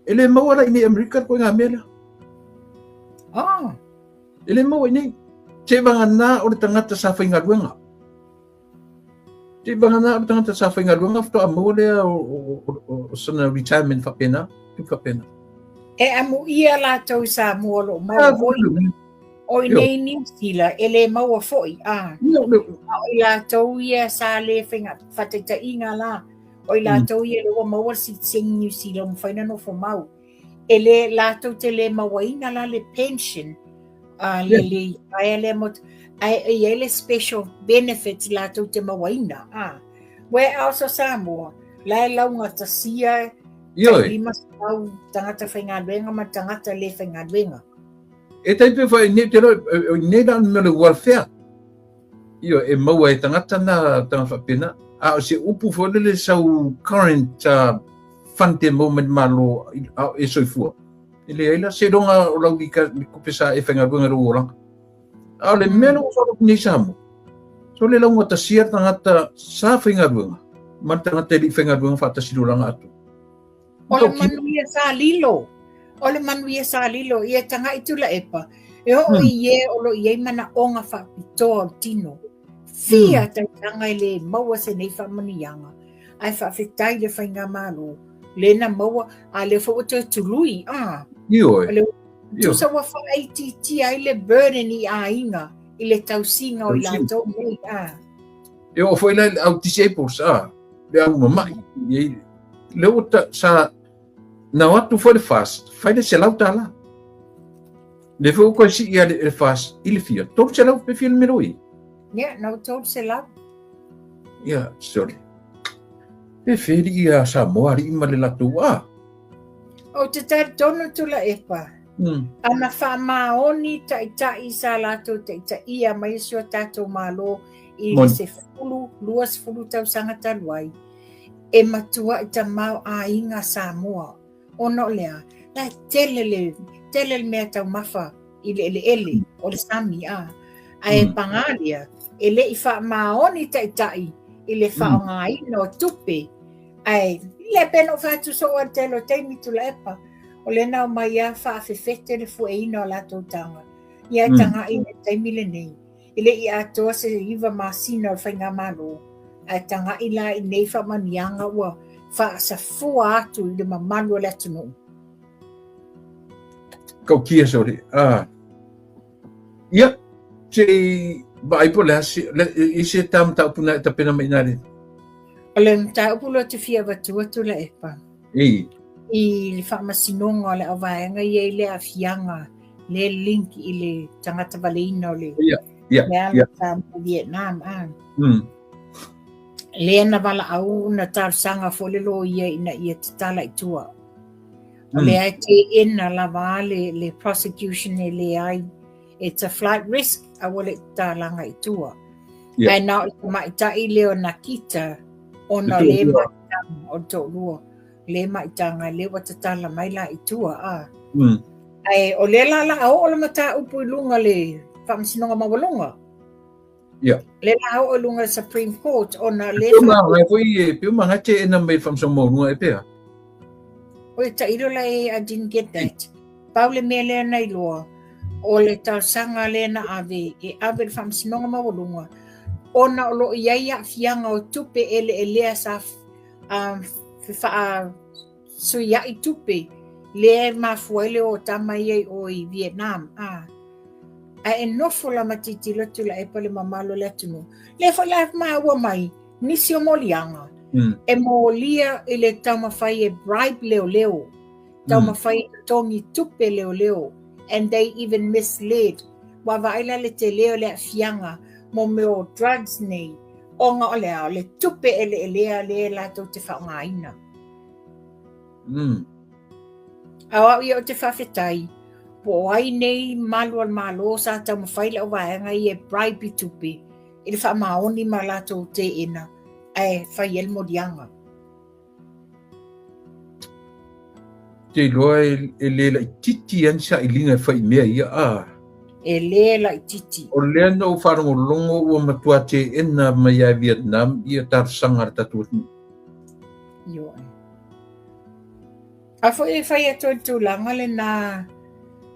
E le maua la i nei Amerika le ituaiga mea lea. Ah. E le maua i nei. Se vagana o le tagata sa faigaluega. Se vagana o le tagata sa faigaluega faatoa maua lea o sana retirement faapena, tu faapena. E amuia latou i Samoa o lo o maua foi. O i nei Niu Sila e le maua foi, a. A o i latou ia sa le faiga faataitaiga la. O i latou ia lea ua maua le sitiseni Niu Sila ua mafai ona nofo mau. E le latou te le mauaina la le pension a le le ae lea mo ae e i ai le special benefits latou te mauaina. A. Whereas o Samoa, la e laugatasia Ioe. 500 tagata faigaluega ma tagata le faigaluega. E tai pe fai nei te lo nei la me le welfare. Ioe, e maua e tagata na tanga faapena. A o se upu foi lele sau current fund e maua mai le Malo a o e soifua. E leai la seiloga o lau lika tupe sa e faigaluega i lou olaga. A o le mea lea ua faalogo nei i Samoa, so le laugatasia le tagata sa faigaluega ma le tagata e le i faigaluega faatasi i le olaga atoa. O le manuia sa lilo. O le manuia sa lilo. Ia taga'i Tuilaepa, e oo i e o lo o i ai manaoga faapitoa o le tino. Fia tausaga e le maua se nei faamanuiaga, ae faafetai i le Faigamalo, lea na maua, a lea foi ua toe tului. Ah. Ioe. O le tusa ua faaitiitia ai le burden i aiga i le tausiga o i latou nei. Ah. E oo foi la i le au disables, ah, le au mama'i. Lea ua ta, sa, na o atu foi le FAST, fai le $100. Lea foi ua toe sii a le FAST i le fia, 300 pe fia le mea loi. Yeah, na ua 300. Yeah, sorry. Pe feri ia Samoa alii ma le latou a. Ou te talitonu Tuilaepa. Ana faamaoni taitai sa latou taitaia mai si o tatou Malo i le 10, 20 tausaga talu ai. E matuai tamaoaiga Samoa ona o le a? La e tele le, tele le mea taumafa i le eleele o le sami a. Ae paga lea, e le i faamaoni taitai i le faaaogaina o tupe. Ae le pei ona ou fai atu soo i le tele o taimi Tuilaepa, o lea na omai lava faafefete le fueina o latou taga. Ia e taga'i i le taimi lenei. E le i atoa se 9 masina o le Faigamalo, ae taga'i la i nei faamanuiaga ua faasafua atu i le mamalu o le atunuu. Tautia sorry. Ah. Ia, se i vaai po o le a se, i se tā mataupu na e tapena mai i le. O le mataupu lea ou te fia avatua Tuilaepa. I. I le faamasinoga o le auvaega ia i le aafiaga le link i le tagata valeina o le le alo sa mai Vietnam a. Lea na valaau na talosaga foi le loia ina ia tatala i tua. O lea e teena lava le, le prosecution e leai. It's a flight risk, aua le tatalaga i tua. Yeah. Ae na o le tamaitai lea o Nakita, ona o le maitaga o le toalua. Le maitaga lea ua tatala mai la i tua. A. Ae o lea la la a oo le mataupu i luga le Faamasinoga Maualuga. Yeah. Le la oo i luga le Supreme Court ona le Pe uma foi e pe uma ngai teena mai Faamasinoga Maualuga e pea. Oi tailo la e I didn't get that. Pau le mea lea na iloa o le talosaga lea na ave e ave i le Faamasinoga Maualuga ona o lo o i ai aafiaga o tupe eleelea sa fefaasuiai tupe lea e mafua ai le o tama ia i o i Vietnam. A. Ae e nofo la ma tilotilo Tuilaepa le mamalu o le atunuu. Lea foi la maua mai nisi o moliaga e molia i le taumafai e bribe leoleo, taumafai e totogi tupe leoleo and they even misled. Ua vaai la le tele o le aafiaga mo mea o drugs nei ona o le a? O le tupe eleelea lea latou te faaaogaina. A o au ia ou te faafetai, po o ai nei malu o le Malo sa taumafai le auvaega ia e bribe i tupe i le faamaoni ma latou teena ae fai ai le moliaga. Te iloa e le laitiiti lava ni sailiga e fai i mea ia, a. E le laitiiti. O lea na ou faalogologo ua matua teena mai lava e Vietnam ia talosaga a le tatou atunuu. Ioe. A foi e fai atu ai le tulaga lena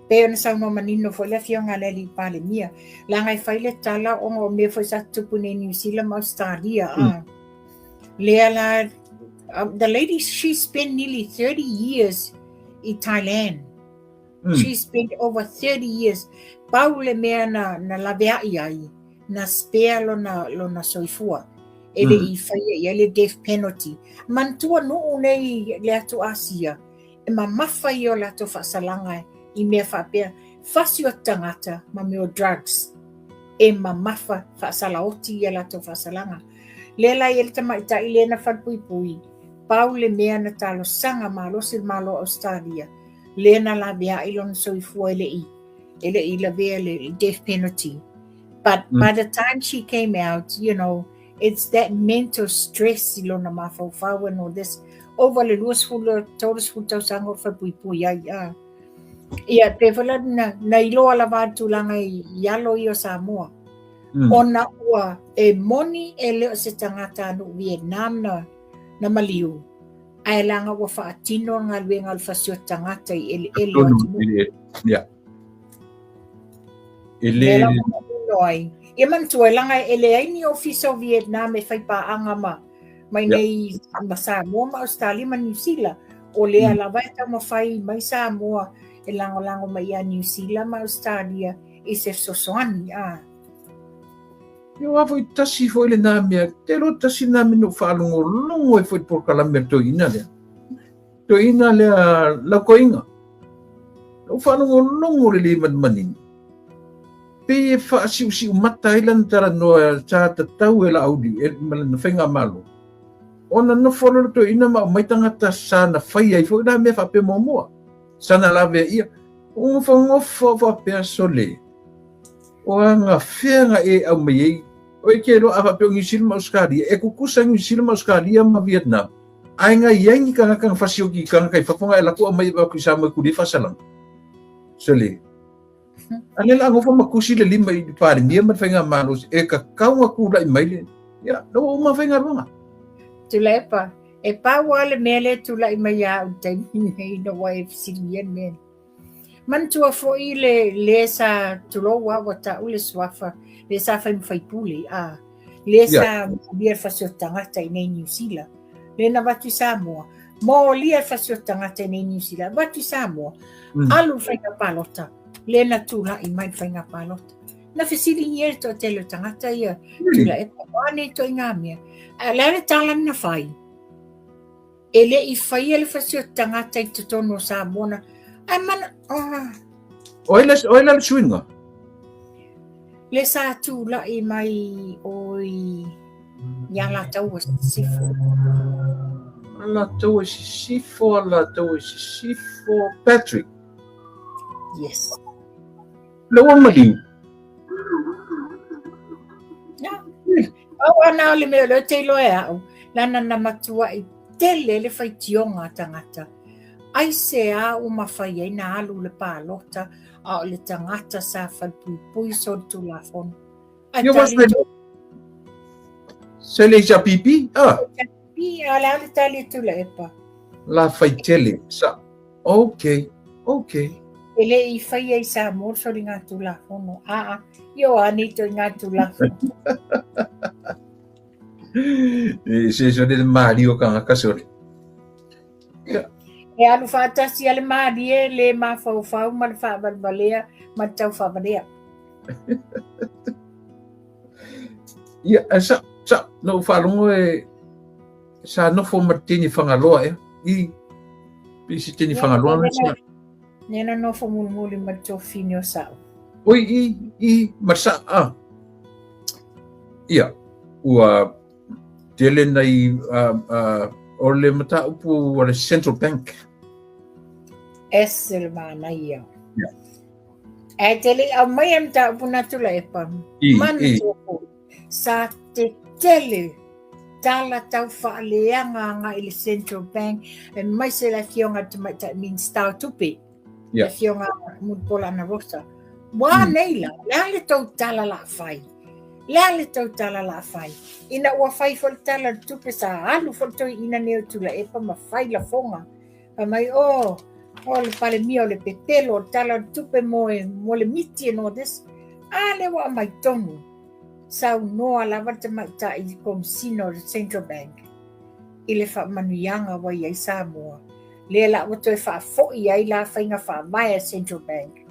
pei ona saunoa manino foi le afioga a le alii Palemia, leaga e fai le tala ona o mea foi sa tutupu nei i Niu Sila ma Ausetalia, a. Lea la, the lady, she spent nearly 30 years i Thailand. She spent over 30 years. Pau le mea na, na laveai ai, na spare lona, lona soifua. E le i faia i ai le death penalty. Manatua nuu nei le atu Asia, e mamafa ia o latou faasalaga i mea faapea, fasi o tagata ma mea o drugs. E mamafa faasalaoti ia latou faasalaga. Lea la i ai le tamaitai lea na falepuipui, pau le mea na talosaga malosi le Malo o Ausetalia, lea na laveai lona soifua e le i e le i lavea le death penalty. But by the time she came out, you know, it's that mental stress i lona mafaufau and all this. Over le 20, 30 tausaga o falepuipui ai. Ia, pe foi la na, na iloa lava le tulaga i, i alo ia o Samoa. Ona ua e moni e le o se tagata anu Vietnam na, na maliu, ae leaga ua faatino le galuega o le fasioti tagata i eleele o atunuu. Ia. E le... ai. Ia manatua, leaga e leai ni ofisa o Vietnam e fai paaga ma mai nei ma Samoa ma Australia ma New Zealand. O lea lava e taumafai mai Samoa e lagolago mai ia New Zealand ma Australia i se fesoasoani. Ah. Ia aua foi tasi foi lena mea, te iloa tasi lena mea na ou faalogologo ai foi i le polokalame a le toeaina lea. Toeaina lea Lautoeina. Na ou faalogologo lelei ma le manino. Pei e faasiusiu mata ai lana talanoa sa tatau e Laauli e, ma lana faigamalo. Ona nofo loa le toeaina ma aumai tagata sa na fai ai foi la mea faapea muamua. Sa na lavea ia. Ua nofonofo au faapea sole. O agafea na e aumai ai. O e ke iloa a faapea o Niu Sila ma Ausetalia, e tutusa Niu Sila ma Ausetalia ma Vietnam. Ae na i ai ni tagata na fasioti i tagata i fafo na e alu atu aumai avatu i Samoa e kuli ai faasalaga. Sole. A lea la a nofo ma tusi le lima i le Palemia ma le Faigamalo e tatau ona tulai mai le ia, la ua uma faigaluega. Tuilaepa, e pau lava le mea lea e tulai mai ia au i le taimi nei ina ua e fesiligia le mea lea. Manatua foi le le sa tulou a ua tau le suafa le sa fai ma faipule a le sa molia le fasioti tagata i nei Niu Sila le na avatu i Samoa molia le fasioti tagata i nei Niu Sila avatu i Samoa alu le faiga palota le na tulai mai le faiga palota na fesiligia le toatele o tagata ia Tuilaepa o a nei ituaiga mea a o le a le tala na fai E le i faia le fasioti tagata i totonu o Samoa na, ae mana, ah. O ai la, o ai la le suiga? Le sa tulai mai o i, i Alataua Sisifo. Alataua Sisifo, Alataua Sisifo, Patrick. Yes. Le ua maliu. Na. Pau ana o le mea o lea ou te iloa e au, leaga na matuai tele le faitioga a tagata. Aisea ua mafai ai na alu le palota a o le tagata sa falepuipui solitulafono. Ae tali atu. Se le HRPP? Ah. HRPP, a o le a le tali a Tuilaepa? La faitele. Sa. Ok, ok. E le i faia i Samoa le soligatulafono. Aa, ia o a nei ituaiga tulafono. E se sole le malie o kangaka sole. Ia. E alu faatasi a le malie le mafaufau ma le faavalevalea ma le taufaavalea. Ia, sa, sa, na ou faalogo e, sa nofo ma le teine Fagaloa ea. I, pe se teine Fagaloa na sa. Lea na nofo mulimuli ma le tuafafine o Sa'u. Oi, i, i, ma sa, ah. Ia, ua tele nai, uh, uh, o le mataupu a le Central Bank. Ese le manaia. Yeah. Ae te le i aumaia le mataupu na Tuilaepa, manatua foi, sa tetele tala tau faaleaga agai i le Central Bank, aemaise le afioga i le Tamaitai Minisita o Tupe, le afioga Mulipola Anarosa. Ua nei la, le a le tou tala la fai? Le a le tou tala la fai? Ina ua fai foi le tala o le tupe, sa alu foi le toeaina nei o Tuilaepa ma fai lafoga. Fai mai, oh, o le Palemia o le pepelo, o le tala o le tupe mo, e, mo le miti and all this. A lea ua aumai tonu. Saunoa lava le tamaitai Komisina o le Central Bank i le faamanuiaga ua i ai Samoa. Lea la ua toe faafoi ai la faiga faavae a Central Bank.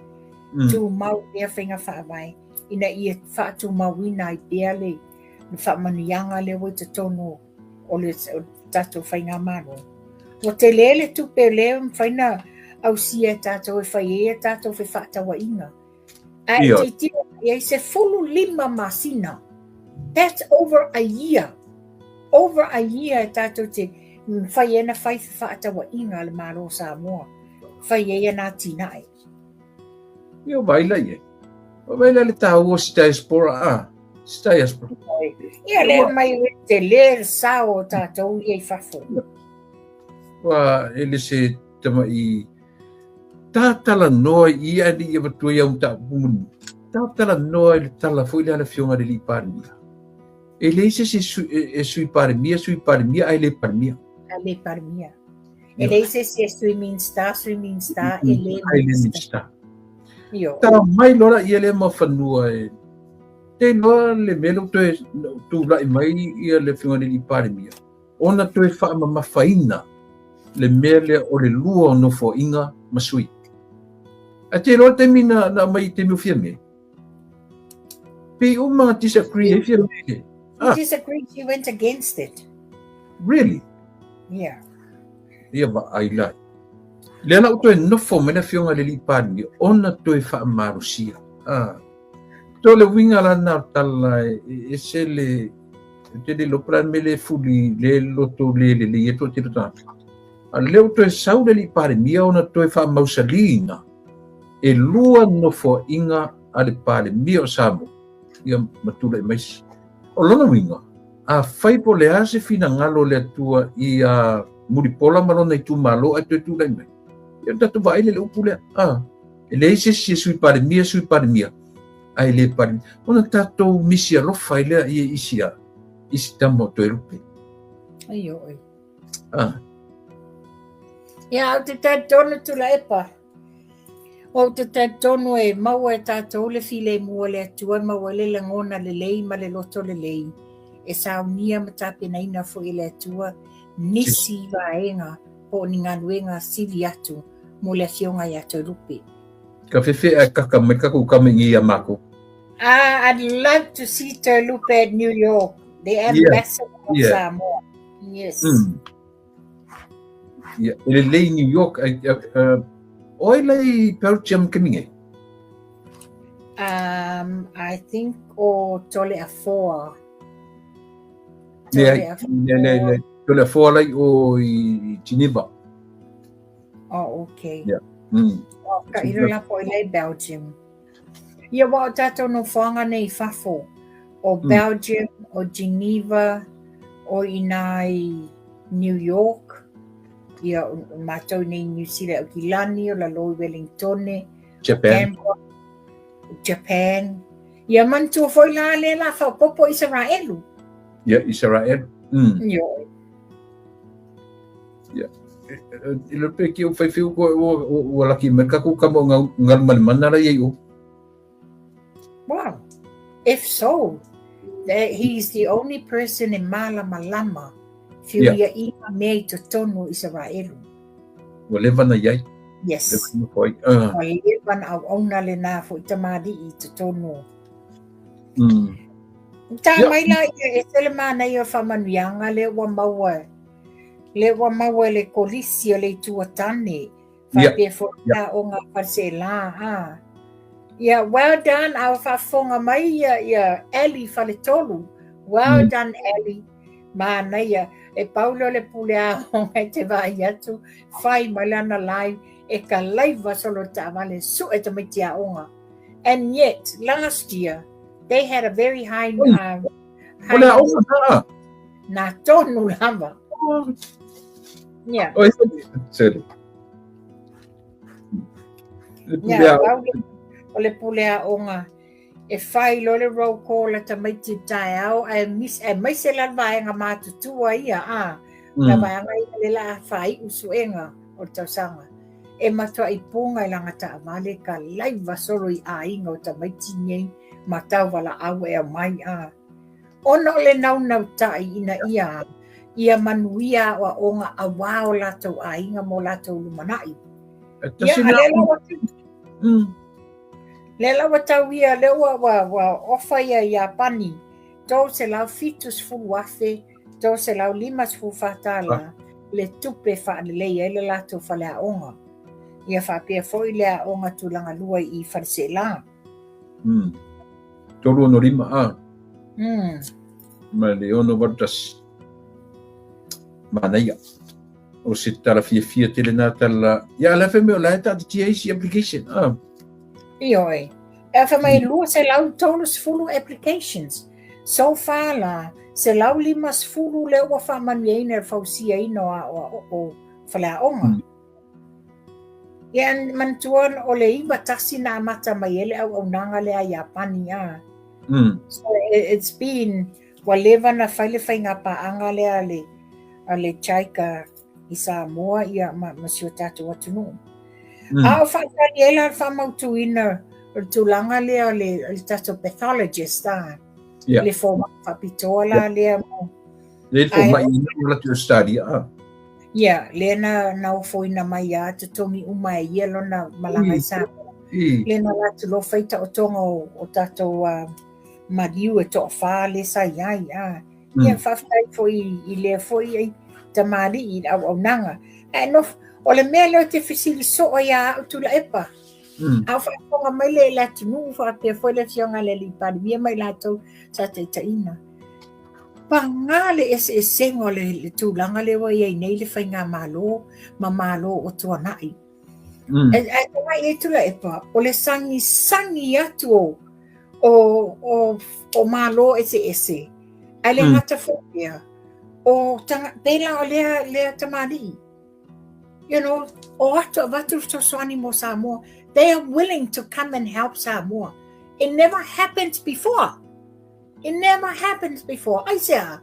Tumau pea faiga faavae ina ia faatumauina ai pea le, le faamanuiaga lea ua i totonu o le tatou faigamalo. Ua tele le tupe lea e mafai ona ausia e tatou e fai ai a tatou fefaatauaiga. Ae tilotilo i ai 15 masina. That's over a year. Over a year e tatou te mafai ai ona fai fefaatauaiga a le Malo o Samoa, fai ai ana atinae. Ia vaai la i ai. Vaai la le taua o si diaspora a. Si diaspora. Ia le mai le tele le sao o tatou ia i fafo. Ua e le se tama'i tatalanoa i ia alii e avatua i au mataupu mulimuli. Tatalanoa i le tala foi lea a le Afioga i le Alii Palemia. E leai se isi e Sui Palemia, Sui Palemia ae le Palemia. Ae le Palemia. E leai se isi e Sui Minisita, Sui Minisita, e le Minisita. Ta mai loa laia lea ma fanua e te iloa le mea lea ua toe tulai mai ia le Afioga i le Alii Palemia, ona toe faamamafaina le mea lea o le lua o nofoaiga ma sui. Ae te iloa le taimi na aumai i taimi o Fiame, pei uma na disagree ai Fiame. She disagreed, she went against it. Really? Yeah. Ia vaai la. Lea la ua toe nofo mai le Afioga i le Alii Palemia ona toe faamalosia. Ah. To le uiga la na o tala e ese le te le iloa po o le a le mea le fuli le loto le lelei ai toatele o tagata. A lea ua toe sau le Alii Palemia ona toe faamausaliina e lua nofoaiga a le Palemia o Samoa ia ma tulai mai se. O lona uiga, afai po o le a se finagalo o le Atua ia Mulipola ma lona itumalo ae toe tulai mai, ia ona tatou vaai lea i le upu lea, a, e leai se isi e Sui Palemia, Sui Palemia, ae le Palemia. Ona tatou misi alofa ai lea i isi a, isi tama o Toelupe. Ai oi. Ah. Ia, ou te talitonu Tuilaepa. Ou te talitonu e maua e tatou le filemu o le Atua e maua ai le lagona lelei ma le loto lelei e saunia ma tapenaina foi e le Atua nisi vaega po o ni galuega sili atu mo le Afioga ia Toelupe. Ka fefe ae kaka mai ka ku kama i ia makou. Ah, I'd love to see Toelupe at New York, the ambassador of Samoa. Yes. Ia, e lelei New York, ai, o ai la i Belgium ke minge? I think o Toleafoa. Le, le, le, le, Toleafoa lai o i Geneva. Oh, okay. Yeah. Oh, ka iro la po i lei Belgium. Ia wa o tātou nofoanga nei i fafo. O Belgium, o Geneva, o inā i New York, ia o mātou nei i New Zealand, o Kilani, o lalo i Wellingtone, Japan. Canberra, Japan. Ia manatua foi la lea la faaopoopo Isaraelu. Ia, Isaraelu. Ioe. Ia. I le pe ki o whai whiu koe ua laki mai ka ku kama o ngalu ma le mana la iai o. Well, if so, he's the only person e mālamalama whiuia i ngā mea i totonu o Isaraelu. Ua leva na iai. Yes. Leva na foi. Ua leva na auauna lena foi tamalii i totonu. Tā mai la ia e se le manaia o faamanuiaga lea ua maua lea ua maua e le kolisi o le Itu a Tane faapea foi la o ngā Faleseela a. Ia, well done, a ua faafofoga mai ia ia Ellie Faletolu. Well done Ellie. Manaia, e pau lea o le pule aoga e te vaai atu, fai mai lana live, e kalaiva solo le taavale, sue tamaiti aoga. And yet, last year, they had a very high... O le aoga na. Nā tonu lava. Yeah. Oi, sorry. Le pule aoga. O le pule aoga. E whai loa le roll call a tamaiti i taeao, ae mis, aemaise la le vaega matutua ia, a, la vaega ia le la faaiu suega o le tausaga. E matuai puga i lana taavale kalaiva solo i aiga o tamaiti nei ma tauvalaau e aumai, a. Ona o le naunautai ina ia ia manuia aoaoga auā o latou aiga ma o latou lumanai. Ia, a lea la ua Lea la ua tau ia, lea ua, ua, ua ofa ia Iapani. $370,354 tala le tupe e faaleleia ai le latou faleaoga. Ia faapea foi le aoga tulaga lua i Faleseela. 365 a. Ma le 681. Manaia. O se tala fiafia tele nā tala. Ia, la fai mai o la e taatitia isi application. Ah. Ioe. E fai mai 230 applications. So far la, 150 lea ua faamanuiaina i le fausiaina o, o faleaoga. Ia, manatua o le 91 na amata mai ai le auaunaga lea a Iapani a. So it's been, ua leva na fai le faigapaaga lea a le, a le JICA i Samoa ia ma, ma si o tatou atunuu. A o faatali ai la le faamautuina o le tulaga lea o le, o le tatou pathologist a. Le fomai faapitoa la lea mo. Le fomai ina o la Australia a. Ia, lea na, na ofoina mai a totogi uma e ia lona malaga i Samoa. Lea na latou loa fai taotoga o, o tatou maliu e toafa lea sa i ai. A. Ia, faafetai foi i lea foi ai tamalii i le auaunaga. Ae no, o le mea lea ou te fesili soo ai ia au Tuilaepa. A o faafofoga mai le, le atunuu faapea foi le afioga i le alii Palemia ma i latou sa taitaiina. Paga le eseesega o le, le tulaga lea ua i ai nei le faigamalo ma malo o tuanai. Ae tagai ai Tuilaepa, o le sagisagi atu o, o, o, o malo eseese, ae le gata foi lea, o tanga, pēlā o lea, lea tamalii. You know, o atu avatu le fesoasoani mo Samoa. They are willing to come and help Samoa. It never happened before. It never happened before. Aisea?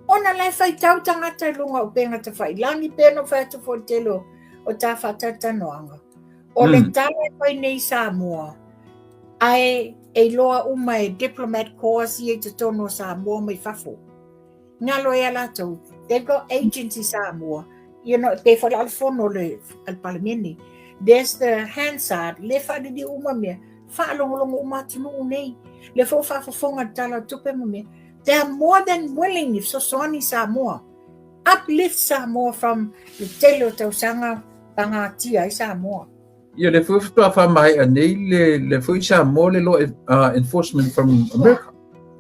Ona la e faitau tagata i luga o upega tafailagi, pei ona ou fai atu foi i le tele o, o tā faatalatalanoaga. O le tala e fai nei i Samoa, ae e iloa uma e diplomat corps ia i totonu o Samoa mai fafo. Galo ai a latou, they've got agents i Samoa, you know, pei foi la o le fono le, a le Palemene. There's the Hansard, le faaliliu uma mea, faalogologo uma atunuu nei. Le foi ua faafofoga i le Tala o le Tupe ma mea. They are more than willing i fesoasoani Samoa. Uplift Samoa from le tele o tausaga pagatia ai Samoa. Ia, lea foi faatoa faamaea nei le, le foi Samoa le law enforcement from America.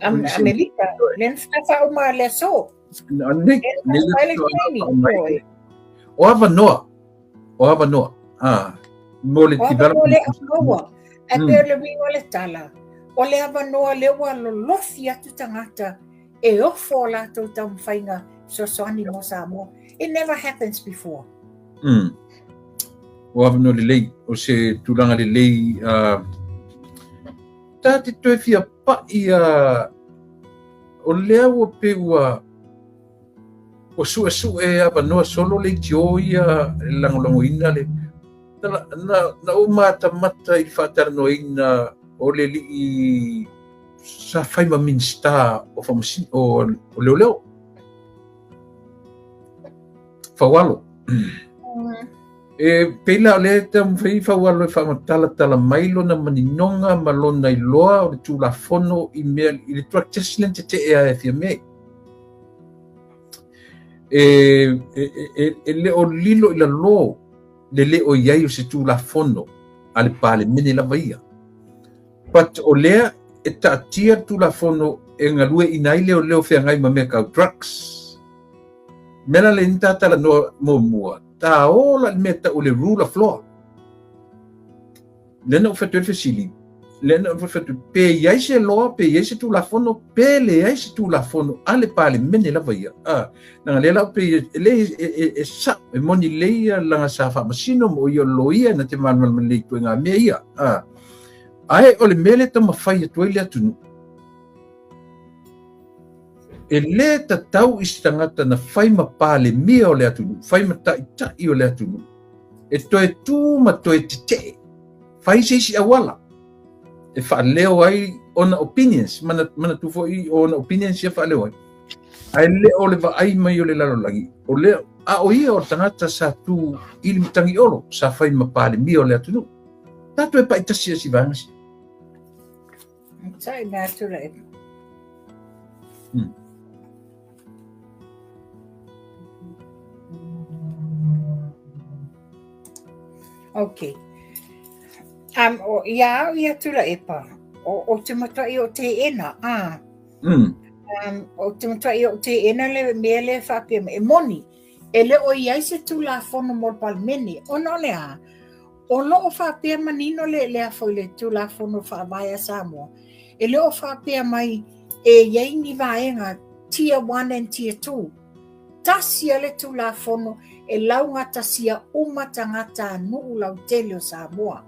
Amerika, le na faauma le aso. Nei, nei le faatoa O avanoa, o avanoa, ah, mo le development. O avanoa. Ae pei o le uiga o le tala, o le avanoa lea ua lolofi atu tagata e ofo o latou taumafaiga fesoasoani mo Samoa. It never happens before. O avanoa lelei, o se tulaga lelei, ta te toe fia pa'i o lea ua pei ua ua su'esu'e avanoa solo leitio ia e lagolagoina le na, na, na ou matamata i le faatalanoaina o le alii sa fai ma Minisita o Faamasino o, o Leoleo Faualo. E pei la o lea e taumafai Faualo e faamatalatala mai lona maninoga ma lona iloa o le Tulafono i mea i le drug test lea na tete'e ai e Fiame. E, e, e, e le o lilo i lalo le le o i ai o se Tulafono a le Palemene lava ia. But o lea e taatia le Tulafono e galueaiina ai leoleo feagai ma mea tau drugs. Mea la lea na ta talanoa muamua, ta ola i le mea tau o le rule of law. Lea na ou fai atu ai le fesili, lea na ou fai atu, pe i ai se law, pe i ai se Tulafono, pe leai se Tulafono a le Palemene lava ia. Ah, leaga lea la pei e, le, e, e, e sa'o, e moni lelei ia leaga sa faamasino ma o ia o le loia na te malamalama lelei i ituaiga mea ia. Ah, ae o le mea lea e taumafai atu ai le atunuu, e lē tatau i se tagata na fai ma Palemia o le atunuu, fai ma Taitai o le atunuu, e toe tu ma toe tete'e, fai se isi auala e faaleo ai ona opinions, manatu foi o ona opinions ia faaleo ai. Ae le o le vaai mai o le lalolagi, o lea, a o ia o le tagata sa tu i le matagiolo, sa fai ma Palemia o le atunuu. Ta toe paitasi lava si vaega sia. Sai mea atu la e. Okay. Um, o, ia au ia Tulaepa, o, o te mata'i o tēena, ā. Mm. Um, o te mata'i o tēena le mea le whapea mai. E moni, e le o iai se Tulafono mo le Palemene, ona o le a, o loo faapea manino le le afo i le Tulafono Faavae a Samoa, e le o faapea mai e iai ni vaega Tier 1 and Tier 2. Tasi a le Tulafono e laugatasia uma tagata nuu lautele o Samoa.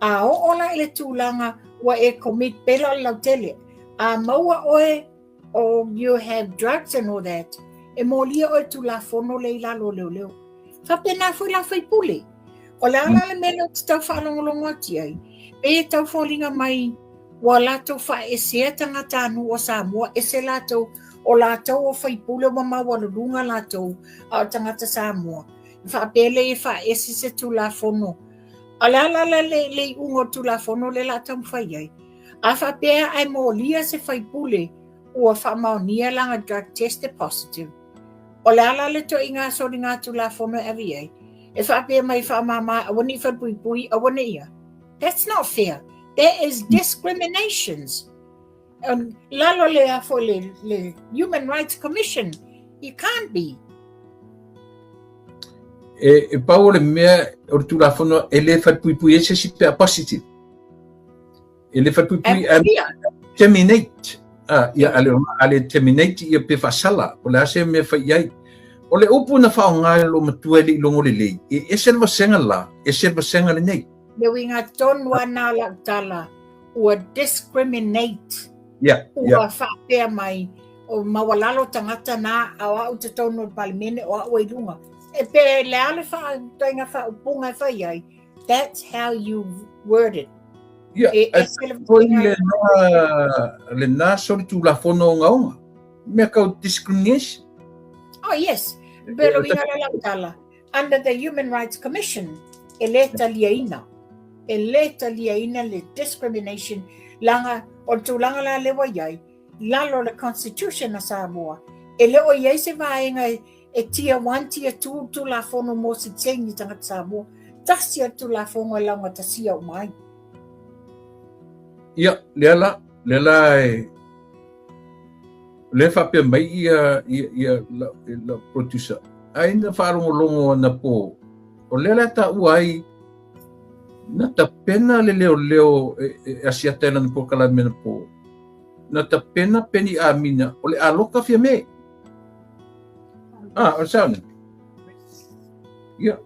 A oo la i le tulaga ua e commit pela o le lautele, a maua oe or you have drugs and all that, e molia oe Tulafono le i lalo o leoleo. Faapena foi la faipule. O le a la le mea lea ou te tau faalogologo atu i ai, pei e tau foliga mai ua latou faaesea tagatanuu o Samoa, ese latou, o latou o faipule ua maualuluga latou, a o tagata Samoa. E faapea lea e faaese se Tulafono. O le a la le, le, le iuga o le Tulafono lea o le a taumafai ai? A faapea ae molia se faipule ua faamaonia lana drug test e positive, O le a la le toaiga soligatulafono e ave i ai? E faapea mai faamama aua ne i falepuipui, aua ne i ia. That's not fair. That is discriminations. Um, lalo le afo le, le Human Rights Commission. You can't be. E, e pau o le mea o le Tulafono e le falepuipui ai se isi pe a positive. E le falepuipui e terminate. Ah, ia ale ale terminate ia pe faasala. O le a se mea fai ai. O le upu na faaaoga e lou matua e le i logo lelei, e ese le vasega la, ese le vasega lenei. Le uiga tonu lava na o lau tala, ua discriminate. Yeah, ua yeah. faapea mai, o maualalo tagata na, a o au totonu o le Palemene, o au e i luga. E pe le a le ituaiga faaupuga e fai ai, that's how you word it. Ia, e ese le foi lena, lena solitulafono ogaoga. Mea kau discrimination. Oh yes, pe le uiga le lau tala, under the Human Rights Commission, e le taliaina. E le taliaina le discrimination, leaga o le tulaga la lea ua i ai, lalo o le Constitution a Samoa, e le o i ai se vaega e E tier 1, tier 2 Tulafono mo se change tagata Samoa. Tasi a le Tulafono e laugatasia uma ai. Ia, lea la, lea la e, lea faapea mai ia, ia, ia la, la producer. Ai na faalogologo anapo, o lea la taua ai, na tapena le leoleo e, e asiata i lana polokalame anapo. Na tapena Peniamina, o le a loka Fiame. Ah, o le sao lea. Ia,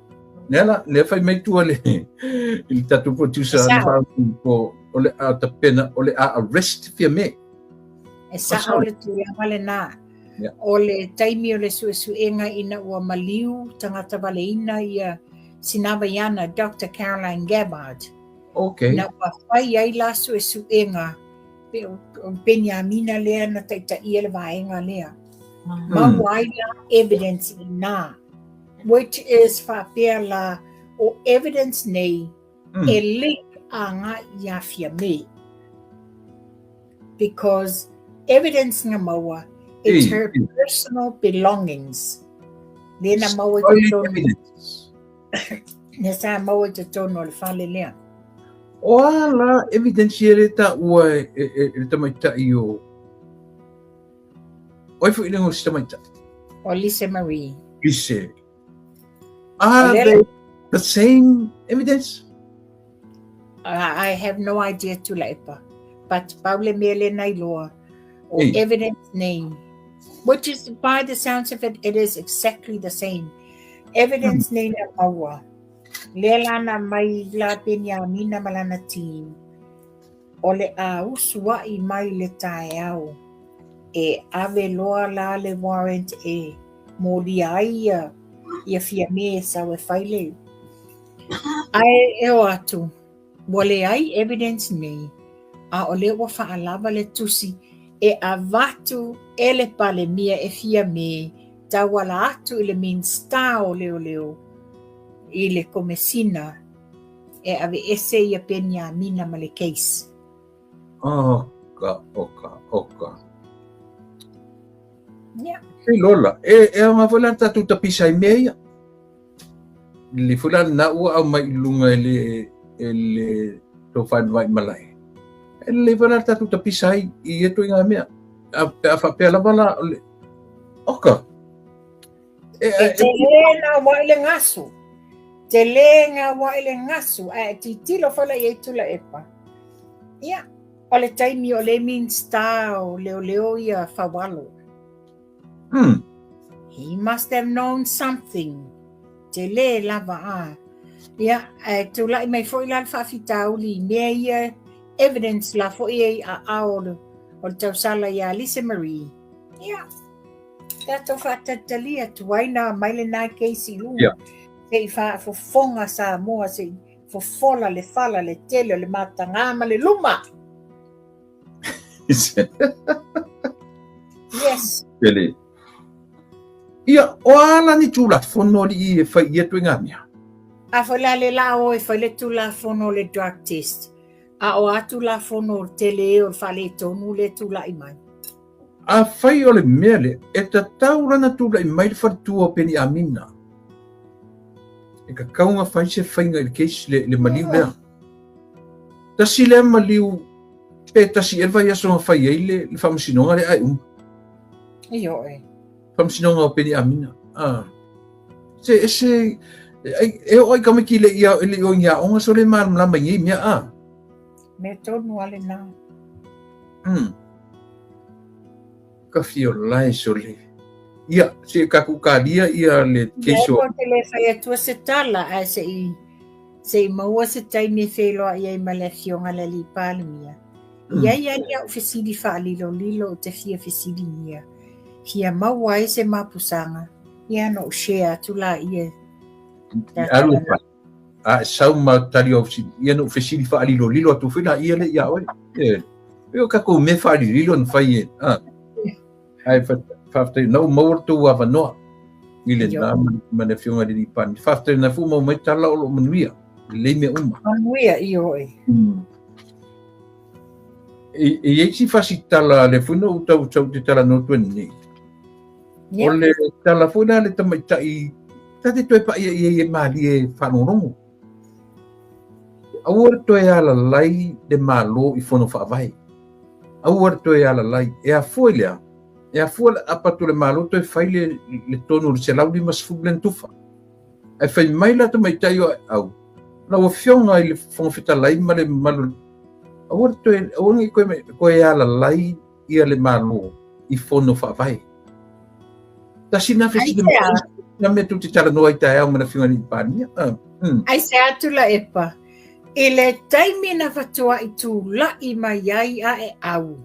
lea la, lea fai mai tua le, i le tatou producer E na sao. whaangi po, o le a tapena, o le a arrest Fiame. E sao le tulaga lenā. Ia. O le taimi o le suesuega ina ua maliu tagata valeina ia Sinavaiana, Doctor Caroline Gabbard. Okay. Na ua fai ai la suesuega pe o Peniamina lea na taitaia le vaega lea. Maua ai la evidence inā, which is faapea la o evidence nei e link agai ia Fiame. Because evidence na maua, it's her personal belongings. Lea na maua i totonu. Lea sa maua i totonu o le fale lea. O a la evidence ia lea taua e, e, e, e le tamaitai o... O ai foi le igoa o si tamaitai? O Lise Marie. Lise. Are they the same evidence? I have no idea Tuilaepa. But pau le mea lea na iloa, o hey. evidence nei, which is by the sounds of it, it is exactly the same. Evidence nei na maua. Lea la na mai la Peniamina ma lana team, o le a usua'i mai le taeao e ave loa la le warrant e molia ai ia ia Fiame e sau e fai le Ae e o atu, ua leai evidence nei, a o lea ua faalava le tusi e avatu e le Palemia e Fiame tauala atu i le Minsita o Leoleo i le Komesina e aveese ia Peniamina ma le case. Oka, oka, oka. Ia. E lola, e, e aoga foi la tatou tapisa i mea ia. Le foi la lena ua aumai i luga e le, e le tofa i vai malae. E lelei foi la tatou tapisa ai i ia ituaiga mea. A, pe a faapea lava la, o le, oka. E, e, e tele gaua'i le gasu. Tele gaua'i le gasu. Ae titilo foi la i ai Tuilaepa. Ia, o le taimi o le Minista o Leoleo ia Faualo. He must have known something. Tele lava a. Ia, ae tulai mai foi la le faafitauli i mea ia evidence la foi e i aao o le, o le tausala ia Lisa Marie. Ia, tatou faatalitalia tuai na mai lena case i luga. Yeah. Se i faafofoga Samoa, se i fofola le fala, le tele o le matagā ma le luma. Yes. Pele. Ia, o a la ni tulafono alii e fai ia ituaiga mea? A foi la le la o e fai le tulafono o le drug test. A o a tulafono o le tele o le faaletonu le tulai mai. Afai o le mea lea, e tatau la ona tulai mai le faletua o Peniamina. E tatau ona fai se faiga i le case, le, le maliu lea. Tasi lea maliu, pe tasi ea le vaiaso na fai ai le, le faamasinoga lea ae uma. Ioe. Faamasinoga o Peniamina. Ah. Se, e se, e, e oo ai tamaiti le i, le i o i ni aoga so le malamalama i nei mea, ah. Mea tonu a lena. Ka fia lae sole. Ia, se ka ku kalia ia le case o. Ia, te le fai atua se tala, ae se i, se i maua se taimi e feiloai ai ma le afioga i le Alii Palemia. I ai ai a'u fesili faalilolilo ou te fia fesiligia, fia maua ai se mapusaga, ia ona ou share atu laia. Alu e fai. A e sau ma tali au fesili, ia na ou fesili faalilolilo atu foi laia lea ia oe. E, e o tatou mea faalilolilo na fai e. A. Ae faafetai, na ou maua le tou avanoa i lena ma le afioga i le Alii Palemia. Faafetai na foi maua mai tala o lo o manuia, lelei mea uma. Manuia, ioe. E, e i ai si fasitala lea foi na ou tau sau te talanoa atu ai nei. O le tala foi lea a le tamaitai, ta te toe paia i ai e malie faalogologo. Aua le toe alalai le Malo i fono faavae. Aua le toe alalai. E afua i le a? E afua le apa atu o le Malo toe fai le, le tonu o le 150 lea na tufa. Ae fai mai la tamaitai o au, lau afioga i le Fofoga Fetalai ma le mamalu, aua le toe, aua ne i toe, toe alalai ia le Malo i fono faavae. Tasi na fesili na mea tu te talanoa i taeao ma le afioga i le Palemia. Aisea Tuilaepa, i le taimi na fatua'i tula'i mai ai a e au.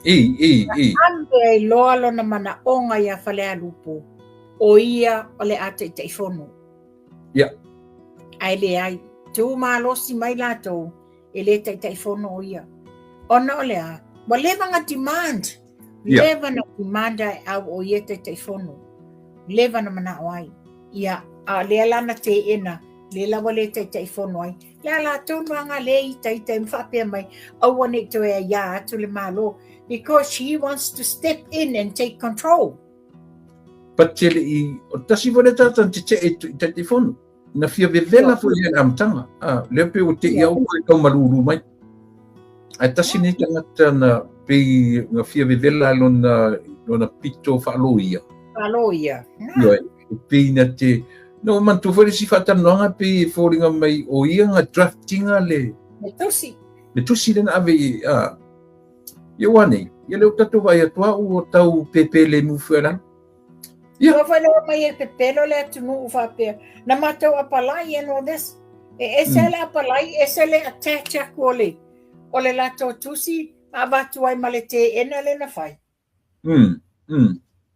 I, i, i. Na ave ai loa lona manaʻoga iā Falealupo, ʻo ia o le a Taitaifono. Ia. Ae leai, tu malosi mai latou, e le Taitaifono ʻo ia. Ona o le a? Ua leva na demand. Leva na demand a e au ʻo ia Taitaifono. Leva na manaʻo ai. Ia, a o lea la na teena, lea la ua le Taitaifono ai. Le a latou no aga le itaita ai ma faapea mai, aua ne i toe aiā atu le Malo, because she wants to step in and take control. But te le i, o tasi foi lea tagata na tetee i Taitaifono. Na fia vevela foi ia i le amataga. Ah, lea pei ua te i au koe tau malūlū mai. Ae tasi nei tagata na pei na fia vevela lona, lona pito faaloia. Faaloia. Ioe, e pei na te, na ua manatua foi le isi faatalanoaga pei e foliga mai o ia na draftinga le... Le tusi. Le tusi lea na ave i, ah, ia ua nei, ia lea ua tatou vaai atu a ua tau pēpē lemu foi a lalo. Ia. Ua foi lewa mai e pepelo le atunuu faapea, na matou apalai and all this. E ese le apalai, ese le attach aku o le, o le latou tusi, ma avatu ai ma le teena lea na fai.